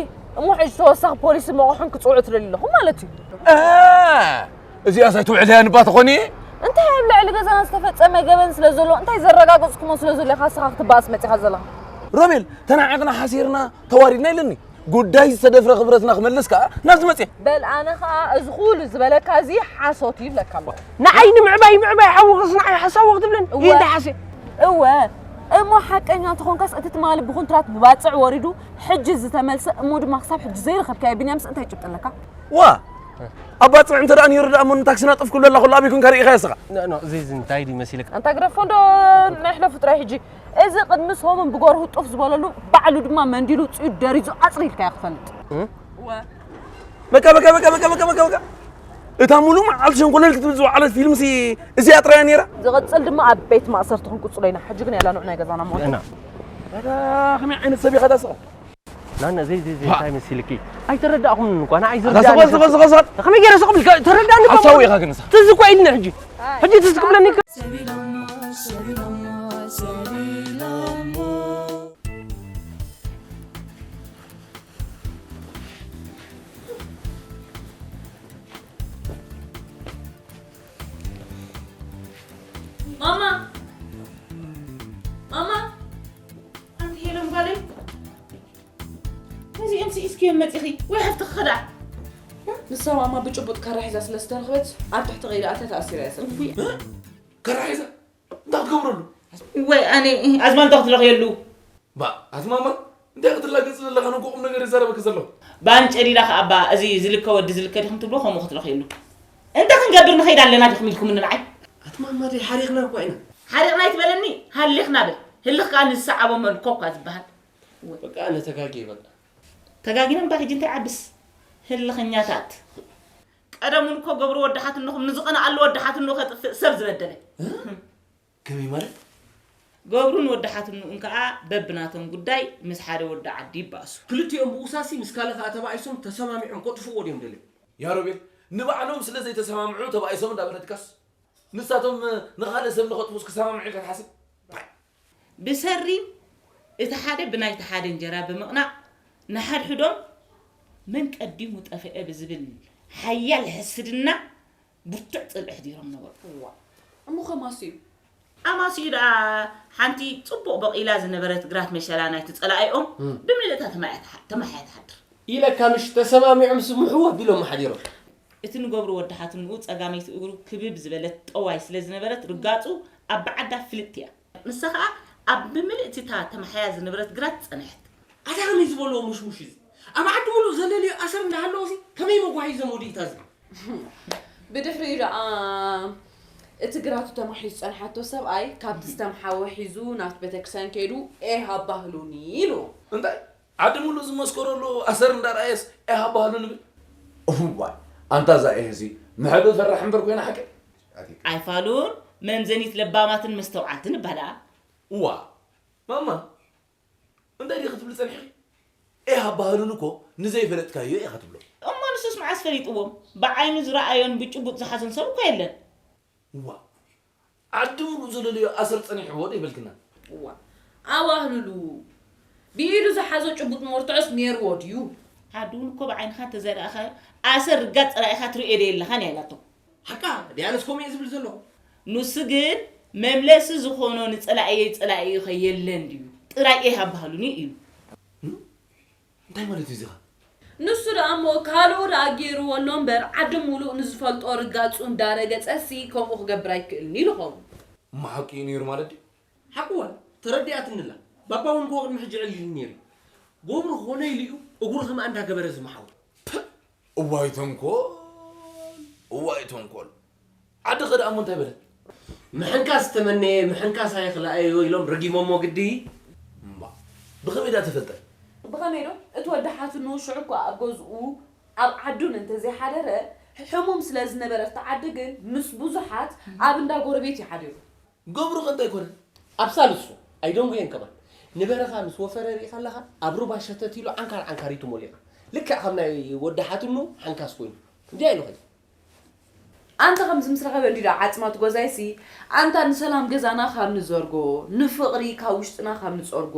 እሞ ሕጂ ተወሳኺ ፖሊስን መቑሕን ክጽውዑ ትደልዩ ኣለኹም ማለት እዩ። እ፣ እዚኣስ ኣይትውዕልያን እባ ትኾኒ? እንታይ ኣብ ልዕሊ ገዛና ዝተፈጸመ ገበን ስለ ዘሎ፣ እንታይ ዘረጋገጽኩሞ ስለ ዘሎ ኢኻ ንስኻ ክትበኣስ መጺኻ ዘለኻ? ሮቤል፣ ተናዒቕና ሓሲርና ተዋሪድና ኢለኒ። ጉዳይ ዝተደፍረ ክብረትና ክመልስ ከኣ ናብዚ መጽየ። በል ኣነ ከኣ እዚ ኩሉ ዝበለካ እዚ ሓሶት እዩ ይብለካ ኣለኹ። ንዓይ ንምዕባይ፣ ምዕባይ ሓውኽስ ንዓይ ሓሳዊ ክትብለኒ? እወ። ይድሓሴ። እወ። እሞ ሓቀኛ እንተኾንካስ እቲ ትማሊ ብኹንትራት ብባጽዕ ወሪዱ ሕጂ ዝተመልሰ እሞ ድማ ክሳብ ሕጂ ዘይረኸብካዮ ቢንያምስ እንታይ ጭብጢ ኣለካ? ዋ! ኣብ ባጽዕ እንተ ደኣ ነይሩ ደኣ እሞ ንታክሲ ናጥፍ ክብለላ ከሎ ኣበይ ኮንካ ርኢኻዮ እስኻ? ኖ፣ ኖ፣ እዚ፣ እዚ እንታይ ድዩ መሲልካ? ኣንታ ግደፎ እንዶ ናይ ሕለፉ ጥራይ ሕጂ። እዚ ቅድሚ ሰሙን ብጎርሁ ጡፍ ዝበለሉ፣ ባዕሉ ድማ መንዲሉ ውጽኡ ደሪዙ ኣጽሪልካዮ ክፈልጥ። እ? እወ። በቃ፣ በቃ፣ በቃ። እታ ሙሉእ መዓልቲ ሸንኮለል ክትብል ዝወዓለት ፊልምሲ እዚኣ ጥራይ እያ ነይራ? ዝቕጽል ድማ ኣብ ቤት ማእሰርቲ ክንቅጽሎ ኢና። ሕጂ ግን ያላ ንዑ ናይ ገዛና እሞ። እና። ኣታ ከመይ ዓይነት ሰብ ኢኻ ዳስኻ? ናና፣ ዘይ፣ ዘይ፣ ዘይ፣ ባ- እንታይ መሲልኪ? ኣይተረዳእኹምን እኳ፣ ንዓይ ኣታ ዝርዳእኒ ስቕ በል፣ ሰብ። ስቕ በል፣ ስቕ በል። ከመይ ገይረ ስቕ ብል? ተረዳእኒ እኳ ሓሳዊ ማለት ኢኻ ግን ንስኻ። ትዝ እኮ ኢልኒ ሕጂ። ኣይ። ሕጂ ትዝ ክብለኒ ይከ- ማማ! ማማ! ኣንቲ ሄለን ጓለይ! ነዚኦም ስኢስክዮም መጺኺ ወይ ሓፍትኺ ከዳዕ? ንሳ ማማ ብጭቡጥ ካራ ሒዛ ስለ ዝተረኽበት ኣብ ትሕቲ ቀይዲ ኣትያ ተኣሲራ እያ ዘላ። እውይ። እ? ካራ ሒዛ? እንታይ ክትገብረሉ? ወይ ኣነ ኣዝማልቶ ክትለኽየሉ። ባ፣ ኣቲ ማማ፣ እንታይ ክትላገጽ ዘለኻ? እኮ ቁም ነገር ይዛረበኪ ዘለኹ። ባንጨዲዳ ኸኣ ባ፣ እዚ ዝልከ ወዲ ዝልከ ዲኹም ትብሎ ከምኡ ክትለኽየሉ። እንታይ ክንገብር ንኸይድ ኣለና ዲኹም ኢልኩምኒ ንዓይ? ኣቲ ማማ ደይ ሓሪቕና እኳ ኢና። ሓሪቕና ኣይትበለኒ፣ ሃሊኽና በል። ህልኽ ከኣ ንዝሰዓቦ መልኮ እኳ ዝበሃል። በቃ፣ ኣነ ተጋግየ በቃ። ተጋጊነ እምበር ሕጂ እንታይ ዓብስ? ህልኸኛታት። ቀደም እውን እኮ ገብሩ ወዲ ሓትንኹም ንዝቐንኣሉ ወዲ ሓትንኡ ከጥፍእ ሰብ ዝበደለ። እ? ከመይ ማለት? ገብሩን ወዲ ሓትንኡን ከኣ በብናቶም ጉዳይ ምስ ሓደ ወዲ ዓዲ ይባእሱ። ክልቲኦም ብኡሳሲ ምስ ካልእ ከኣ ተባኢሶም ተሰማሚዖም ከጥፍእዎ ድዮም ደልዮም? ያ ሮቤል፣ ንባዕሎም ስለ ዘይተሰማምዑ ተባኢሶም እንዳበለትካስ፣ ንሳቶም ንኻልእ ሰብ ንኸጥፉስ ክሰማምዑ ኢልካ ትሓስብ? ብሰሪ እቲ ሓደ ብናይቲ ሓደ እንጀራ ብምቕናእ፣ ንሓድሕዶም መን ቀዲሙ ጠፍአ ብዝብል ሓያል ሕስድና ብርቱዕ ጽልኢ ኣሕዲሮም ነበሩ። እዋ፣ እሞ ከማስዩ? ኣማስዩ ደኣ ሓንቲ ጽቡቕ በቒላ ዝነበረት ግራት መሸላ ናይቲ ጸላኢኦም እም። ብምልእታ ተማያ ትሓ-፣ ተማሕያ ትሓድር። ኢለካ ምሽ ተሰማሚዖም ስምሕዎ ኣቢሎም ሓዲሮም። እቲ ንገብሩ ወዲ ሓትንኡ ጸጋመይቲ እግሩ ክብብ ዝበለት ጠዋይ ስለ ዝነበረት ርጋጹ ኣብ ብዓዳ ፍልጥቲ እያ። ንሳ ኸኣ ኣብ ብምልእቲ እታ ተማሕያ ዝነበረት ግራት ጸንሐት። ኣታ ከመይ ዝበሎ ሙሽሙሽ እዚ? ኣብ ዓዲ ሙሉእ ዘለልዮ ኣሰር እንዳሃለወሲ ከመይ መጓሂዞም ወዲእታ እዚ? ብድሕሪኡ ደኣ እቲ ግራቱ ተማሒዙ ዝጸንሓቶ ሰብኣይ ካብቲ ዝተምሓወ ሒዙ ናብቲ ቤተክርስትያን ከይዱ ኤህ ኣባህሉኒ ኢሉ። እንታይ? ዓዲ ሙሉእ ዝመስከረሉ ኣሰር እንዳረኣየስ ኤህ ኣባህሉኒ ብል? እዋይ፣ ኣንታ እዛ ኤህ እዚ መሕብኢ ፈራሕ እምበር ኮይና ሓቀይ። ኣይፋሉን መምዘኒት ለባማትን መስተውዓልትን እባ ደኣ። እዋ፣ ማማ፣ እንታይ ዲኺ ክትብሊ ጸኒሕኺ? ኤህ ኣባህሉኒ እኮ ንዘይፈለጥካዮ ኢኻ ትብሎ። እሞ ንሱስ መዓስ ፈሊጥዎም? ብዓይኑ ዝረኣዮን ብጭቡጥ ዝሓዞን ሰብ እኮ የለን። እዋ፣ ዓዲ ሙሉእ ዘለለዮ ኣሰር ጸኒሕዎ ዶ ይበልክና? እዋ፣ ኣባህሉሉ ብኢዱ ዝሓዞ ጭቡጥ መርትዖስ ኔርዎ ድዩ? ዓዲ እውን እኮ ብዓይንኻ እንተዘይረኣኻዮ ኣሰር ርጋጽ ጸላኢኻ ትርእዮ ዶ የለኻን እያ ኢላቶ። ሓቃ ድያንስ ከምኡ እየ ዝብል ዘለኹ? ንሱ ግን መምለሲ ዝኾኖ ንጸላእየይ ጸላኢኡ ኸ የለን ድዩ? ጥራይ ኤህ ኣባህሉኒ እዩ። እም? እንታይ ማለት እዩ እዚኻ? ንሱ ደኣ እሞ ካልኡ ደኣ ገይርዎ ኣሎ እምበር ዓዲ ሙሉእ ንዝፈልጦ ርጋጹ እንዳረገጸሲ ከምኡ ክገብር ኣይክእልን ኢሉ ኸውን። እሞ ሓቂ እዩ ነይሩ ማለት ድዩ? ሓቅዋ ተረዲኣትኒ ኣላ። ባባ እውን እኮ ቅድሚ ሕጂ ዕልል ነይሩ። ጎብሩ ኾነ ኢሉ እዩ እግሩ ከምኣ እንዳገበረ ዝመሓው። ፕእ! እዋይ ተንኮል! እዋይ ተንኮል! ዓዲ ኸ ደኣ እሞ እንታይ በለ? ምሕንካስ ተመነየ፣ ምሕንካስ ኣይኽልኣዮ ኢሎም ረጊሞሞ ግዲ። እምባ፣ ብኸመይ ደኣ ተፈልጠ? ብኸመይ ዶ? እቲ ወዲ ሓትኑ ሽዑ እኮ ኣብ ገዝኡ ኣብ ዓዱን እንተዘይሓደረ፣ ሕሙም ስለ ዝነበረ ኣብቲ ዓዲ ግን ምስ ብዙሓት ኣብ እንዳ ጎረቤት እዩ ሓዲሩ። ገብሩ ከ እንታይ ኮነ? ኣብ ሳልሱ ኣይደንጉየን ከማን። ንበረኻ ምስ ወፈረ ርኢኻ ኣለኻ? ኣብ ሩባ ሸተት ኢሉ ዓንካር ዓንካር እዩ ትሞሊኻ። ልክዕ ከም ናይ ወዲ ሓትኑ ሓንካስ ኮይኑ። እንዲያ ኢሉ ኸይ ኣንተ ከምዚ ምስ ረኸበ እንዲዳ ዓጽማት ጎዛይሲ ኣንታ ንሰላም ገዛና ካብ ንዘርጎ ንፍቕሪ ካብ ውሽጥና ካብ ንጸርጎ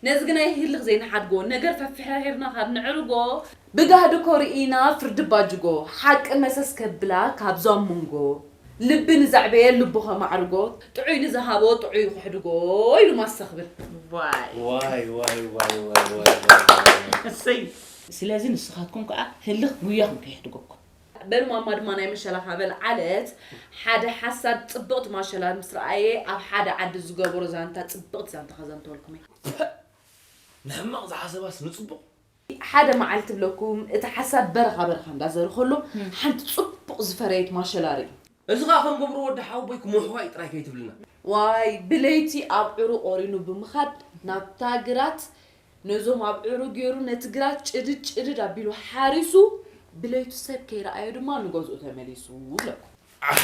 ነዚ ግናይ ህልኽ ዘይንሓድጎ ነገር ፈፍሕርሒርና ካብ ንዕርጎ ብጋህዲ ኮርኢና ፍርዲ ባጅጎ ሓቂ መሰስ ከብላ ካብዞም መንጎ ልቢ ንዘዕበየ ልቡ ከማዕርጎ ጥዑይ ንዝሃቦ ጥዑይ ክሕድጎ ኢሉ ማሰኽብል ዋይ ዋይ ዋይ ዋይ ዋይ ዋይ ዋይ እሰይ ስለዚ ንስኻትኩም ከዓ ህልኽ ጉያኹም ከይሕድገኩም በሉ ማማ ድማ ናይ መሸላኻ በል ዓለት ሓደ ሓሳድ ፅብቕቲ ማሸላ ምስ ረኣየ ኣብ ሓደ ዓዲ ዝገበሮ ዛንታ ፅብቕቲ ዛንታ ከዘንተወልኩም እየ። ንሕማቕ ዝሓሰባስ ንፅቡቕ። ሓደ መዓልቲ ብለኩም እቲ ሓሳድ በረኻ በረኻ እንዳዘርኸሎ ሓንቲ ፅቡቕ ዝፈረየት ማሸላ ርኢ። እዚ ኸዓ ከም ገብሩ ወዲ ሓወቦይ ክምሕዋይ ጥራይ ከይትብልና። ዋይ ብለይቲ ኣብዕሩ ቆሪኑ ብምኻድ ናብታ ግራት ነዞም ኣብዕሩ ገይሩ ነቲ ግራት ጭድድ ጭድድ ኣቢሉ ሓሪሱ ብለይቱ ሰብ ከይረኣዮ ድማ ንገዝኡ ተመሊሱ ይብለኩም። ኣሕ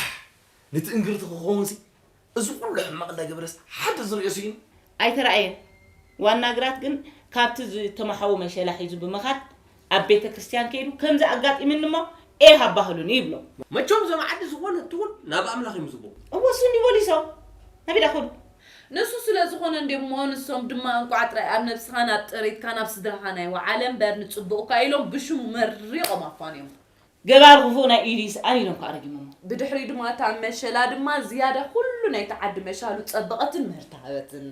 ነቲ እንግርቲ ክኸውንሲ እዚ ኩሉ ሕማቕ እንዳገበረስ ሓደ ዝርእዮ ስኢኑ። ኣይተራእየን። ዋና ግራት ግን ካብቲ ዝተመሓዎ መሸላ ሒዙ ብምኻድ ኣብ ቤተ ክርስቲያን ከይዱ ከምዚ ኣጋጢምኒ እሞ ኤህ ኣባህሉኒ ይብሎ። መቸም እዞም ዓዲ ዝኾነ ትኹን ናብ ኣምላኽ እዮም ዝብሉ። እወ እሱ እንዲህ ወሊሶ ናቢዳ ኹሉ ንሱ ስለ ዝኾነ እንዲሞ ንሶም ድማ እንቋዕ ጥራይ ኣብ ነብስኻን ኣብ ጥሪትካን ኣብ ስድራኻን ኣይወዓለ እምበር ንጽቡቕካ ኢሎም ብሽሙ መሪቖም ኣፋንዮም። ገባር ክፉእ ናይ ኢዱ ይስኣን ኢሎም ከዓ ረጊሞሞ። ብድሕሪኡ ድማ እታ መሸላ ድማ ዝያዳ ኩሉ ናይቲ ዓዲ መሻሉ ጸበቐትን ምህርቲ ሃበትን።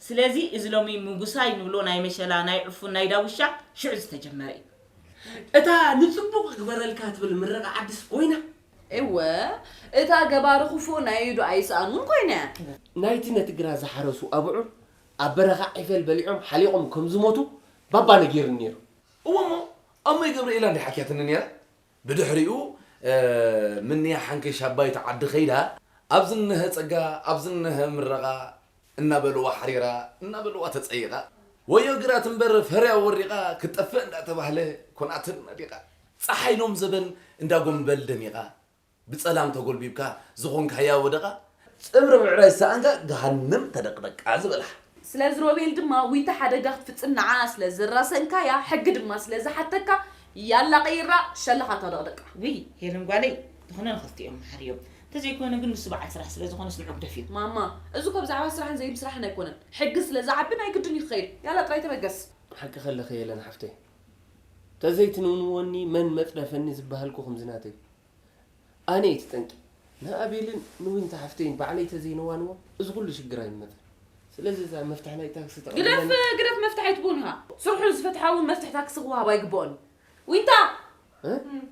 ስለዚ እዚ ሎሚ ምጉሳይ ንብሎ ናይ መሸላ፣ ናይ ዕፉን፣ ናይ ዳጉሻ ሽዑ ዝተጀመረ እዩ። እታ ንጽቡቕ ክግበረልካ ትብል ምረቓ ዓድስ ኮይና። እወ እታ ገባሪ ክፉእ ናይ ኢዱ ኣይስኣን እውን ኮይና እያ። ናይቲ ነቲ ግራት ዝሓረሱ ኣብዑር ኣብ በረኻ ዒፈል በሊዖም ሓሊቖም ከም ዝሞቱ ባባ ነጊሩኒ ነይሩ። እወ እሞ ኣሞይ ገብረኤላ እንድያ ሓክያትኒ ነይራ። ብድሕሪኡ ምንያ ሓንከይ ሻባይቲ ዓዲ ከይዳ ኣብ ዝነሀ ጸጋ ኣብ ዝነሀ ምረቓ እናበልዋ ሓሪራ እናበልዋ ተጸይቓ ወዮ ግራት እምበር ፈርያ ወሪቓ ክትጠፍእ እንዳተባህለ ኮናትን ነዲቓ ጸሓይ ሎም ዘበን እንዳጎምበል ደሚቓ ብጸላም ተጎልቢብካ ዝኾንካያ ወደቓ ጽምሪ ምዕራይ ዝሰኣንካ ገሃነም ተደቕደቃ ዝበላ። ስለዚ ሮቤል ድማ ዊንታ ሓደጋ ክትፍጽም ንዓኣ ስለ ዝራሰንካያ ሕጊ ድማ ስለ ዝሓተካ ያላ ቀይራ ሸለኻ ተደቕደቃ። ውይ ሄለን ጓለይ ዝኾነ ንኽልቲኦም መሓርዮም እንተዘይኮነ ግን ንሱ በዓል ስራሕ ስለ ዝኾነስ ንዑ ግደፍዮ። ማማ እዚ እኮ ብዛዕባ ስራሕን ዘይምስራሕን ኣይኮነን ሕጊ ስለ ዝዓቢ ናይ ግድን እዩ ክኸይድ ያላ ጥራይ ተበገስ። ሓቂ ከለኺ ሄለን ሓፍተይ ተዘይትንውንወኒ መን መጽረፈኒ ዝበሃልኩ ከምዚ ናተይ ኣነ እየ እቲ ጠንቂ። ንኣቤልን ንዊንታ ሓፍተይን ባዕለይ ተዘይነዋንዎም እዚ ኩሉ ሽግር ኣይምመጸን። ስለዚ እዛ መፍትሕ ናይ ታክሲ ተቐቢለኒ። ግደፍ ግደፍ መፍትሕ ኣይትብኡ ንሃ። ስርሑ ዝፈትሓ እውን መፍትሕ ታክሲ ክወሃቦ ኣይግብኦን እዩ። ዊንታ! እ?